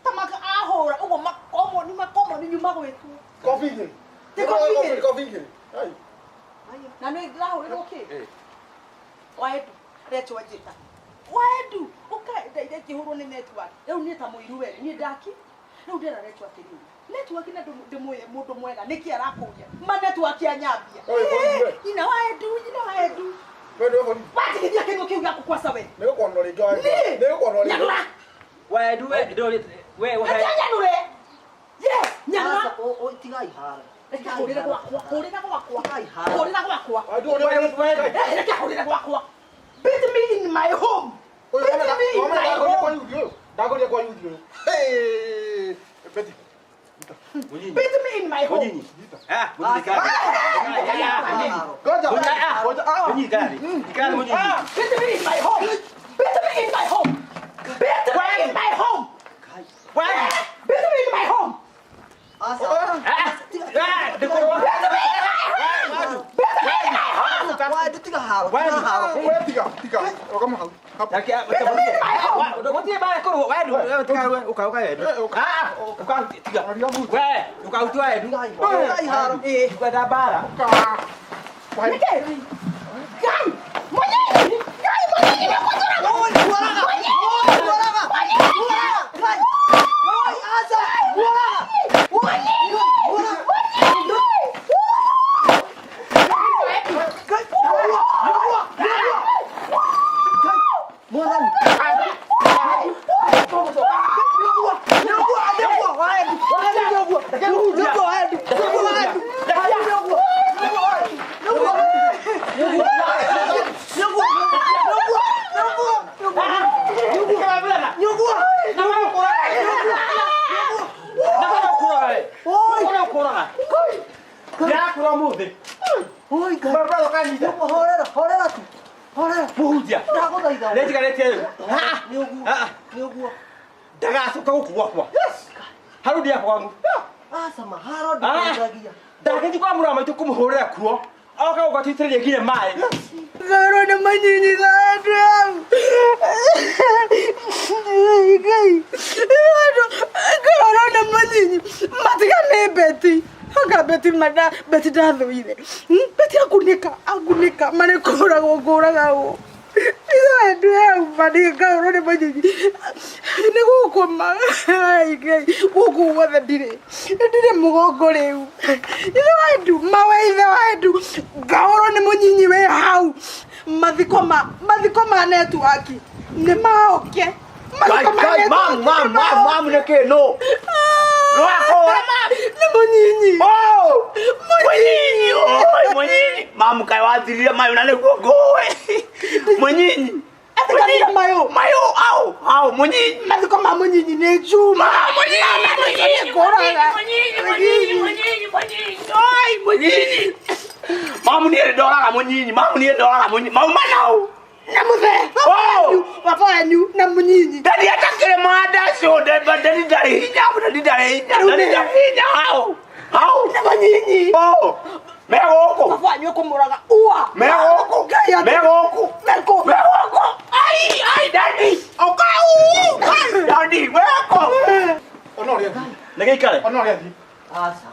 Ta maka ahũra ũguo makomoni makomoni nyuma gwĩtwo. Kobi igĩrĩ. Ti kobi igĩrĩ. Kobi igĩrĩ. Ai. Na nĩ ndĩrahũrĩrwo kĩ? Waendu. Retwo njĩta. Waendu. Ũka ndaire ngĩhũrwo nĩ network. Rĩu niĩ ta mũiru we niĩ ndaki. Rĩu ndĩra retwo atĩrĩrĩ. Network na ndĩmũĩ mũndũ mwega nĩkĩ arakũria? Ma network ya nyambia. Oi, borithi we. Nyina waendu, nyina waendu. We nĩwe borithi. Watigithia kĩndũ kĩu gĩaku kwaca we. Nĩgũkwanũra rĩngĩ wa Niĩ. Nĩgũkwanũra rĩngĩ. Nyanũra. Wa Edu we ndũrĩ we Reke nyanũre. Yes, nyanũra. Aca, tigai haro. Reke hũrĩre gwakwa, hũrĩra gwakwa. Tigai haro. Hũrĩra gwakwa. Waendu ũrĩa Eh, reke hũrĩre gwakwa. Beat me in my home. Ũyũ Beat me in my ndagũria kwa home. yuthi ũyũ. Ndagũria kwa yuthi ũyũ. Hey, Beti. Beat me in my home. Mũnyinyi. Ah, mũnyinyi kari. Ngoja. Ah, Ngoja. Ah. Mũnyinyi kari. Kari mũnyinyi. Beat me in my home. Beat me in my home. Beat me in my home. Beat me in my home. Aca. Ah, ndĩkũrũa. Beat me in my home. Beat me in my home. Wae ndu tiga haro. Tiga haro. We tiga, tiga. Rũgama hau. Hau. Gũtirĩ mbara ĩkũrũo. Wa Edu, we tiga we, ũka ũka Edu. Ah, ũka tiga. We, ũkahutia Edu. Tigai haro. Ndikwenda mbara. Nĩkĩ? Ngai, mũnyinyi. Ngai, mũnyinyi nĩũkũnjũraga. Oi, guaraga. Oi, guaraga. Guaraga. Ngai. Oi, aca. Guaraga. Mũnyinyi. Mũnyinyi. Ngai. Nĩguo, nĩguo, nĩguo. Ngai. Mwathani. Nĩguo, nĩguo, nĩguo, wae ndu. Wae ndu nĩguo. Nĩguo, wae ndu. Nĩguo, wae ndu. Wae ndu nĩguo. Nĩguo, wae ndu. Nĩguo. Nĩguo, nĩguo, nĩguo, nĩguo, nĩguo. Nĩguo. Oi. Ũrĩa ũkũraga. Ndĩrakũra ũmũthĩ. Oi, Ngai. Barabara ũkanyita. Nĩguo, horera, horera tu. Horera. Mũhunjia. Ndagũthaitha. Nĩnjikarĩtie rĩu. Nĩũguo. Ah. Nĩũguo. Ndagacoka gũkũ gwakwa. Haru ndiakwa kwangu. Aca maharo ndikũragia. Ndagĩthiĩ kwa mũrũ wa maitũ kũmũhũrĩra kuo. Oka gũka tũitĩrĩrie nginya maĩ. Ngorwo nĩ manyinyi ga andũ au. Ngai. Ngorwo nĩ manyinyi. Matiga nĩ Beti. Anga Beti mada Beti ndathũire. Beti angunĩka angunĩka marĩ kũragwo ngũragagwo. Ithe andũ au marĩ ngorwo nĩ manyinyi. Nĩ gũkũma. Ai Ngai. Gũkũ guothe ndirĩ. Ndirĩ mũgongo rĩu. Ithe wa andũ mawe ithe wa andũ. Ngahũrwo nĩ mũnyinyi wĩ hau. Mathiko ma mathiko ma network nĩ maoke. Mathiko ma Kai, network mam, mam, mam, mam nĩkĩ no? Nĩwakũra? Nĩ mũnyinyi. Oh! Mũnyinyi, oi, mũnyinyi. Mamu kaĩ wathirire mayũ na nĩguo ngũĩ. Mũnyinyi. Atiganire mayũ. Mayũ, au, au, mũnyinyi. Mathiko ma mũnyinyi nĩ Juma. Mũnyinyi, mũnyinyi, Ngũraga. mũnyinyi, mũnyinyi, mũnyinyi, mũnyinyi. Oi, mũnyinyi. Mamu niĩ ndoraga mũnyinyi, mamu niĩ ndoraga mũnyinyi. Mauma nau. Na mũthee. Oh! Baba wanyu na mũnyinyi. Ndadi atakĩrĩ Akĩrĩ mandacũ ndari ndarĩ hinya ndari ndarĩ hinya ndari ndarĩ hinya hau hau Nĩ manyinyi. Oh, me gũkũ Baba wanyu ekũmũraga ua. me gũkũ Ngai me gũkũ Mekũ. me gũkũ ai ai dadi oka u dadi weko Ona ũrĩa athiĩ. Nĩ gĩikare. Ona ũrĩa athiĩ. Aca.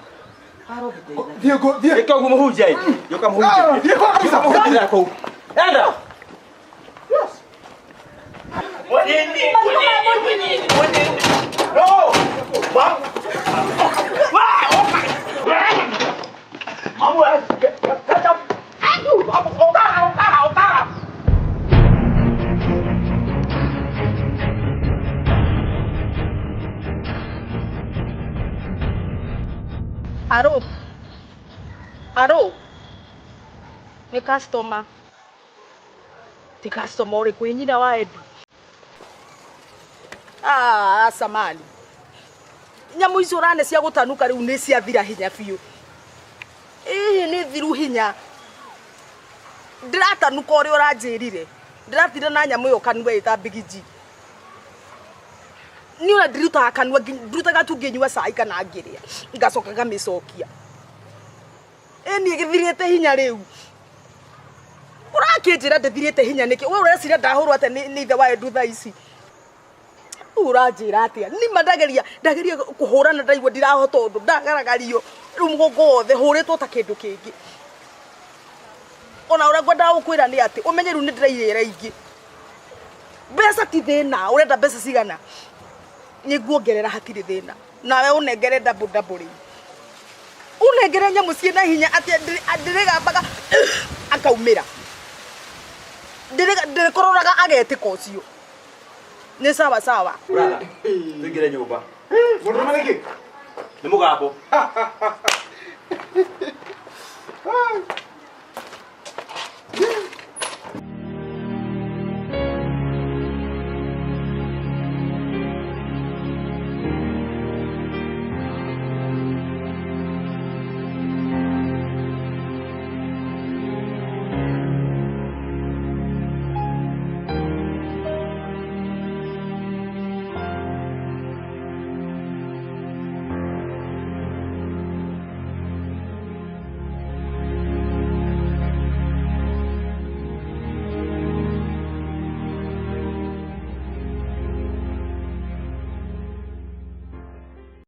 Arogĩteithagia. Thiĩ kũ- thiĩ. Ĩka ũguo mũhunjia ĩ. Yũka mũhunjia. Ah, thiĩ kwa kabisa. Yũka mũhunjia kũu. Enda. Mũnyinyi mũnyinyi mũnyinyi mũnyinyi no mam wa oka mamu catch up oka oka oka. Aro. Aro. Nĩ customer. Ti customer ũrĩkũ ĩ nyina wa Edu. Ah, samani. Nyamũ icio ũrane cia gũtanuka rĩu nĩ ciathira hinya biũ. Ĩhĩ nĩ thiru hinya. Ndĩratanuka ũrĩa ũranjĩrire. Ndĩratinda na nyamũ ĩyo kanua ĩta bigiji. Niĩ ona ndirutaga kanua ndutaga tu ngĩnyua cai kana ngĩrĩa ngacoka ngamĩcokia. Ĩ niĩ gĩthirĩte hinya rĩu. Ũrakĩnjĩra ndĩthirĩte hinya nĩkĩ? We ũreciria ndahũrwo atĩa nĩ ithe wa Edu thaa ici? Rĩu ũranjĩra atĩa? Nĩma ndageria ndageria kũhũrana ndaigua ndirahota ũndũ ndagaragario rĩu mũgongo wothe hũrĩtwo ta kĩndũ kĩngĩ. Ona ũrĩa ngwendaga gũkwĩra nĩ atĩ ũmenye rĩu nĩ ndĩrairĩra ingĩ. Mbeca ti thĩna, ũrenda mbeca cigana? Nĩ nguongerera hatirĩ thĩna. Nawe ũnengere double double rĩu. Ũnengere nyamũ ciĩna hinya atĩ ndĩrĩgambaga akaumĩra. Ndĩrĩkororaga agetĩka ũcio. Nĩ sawa sawa. Brother, tũingĩre nyũmba. Mũndũrũme nĩkĩ? Nĩ mũgambo.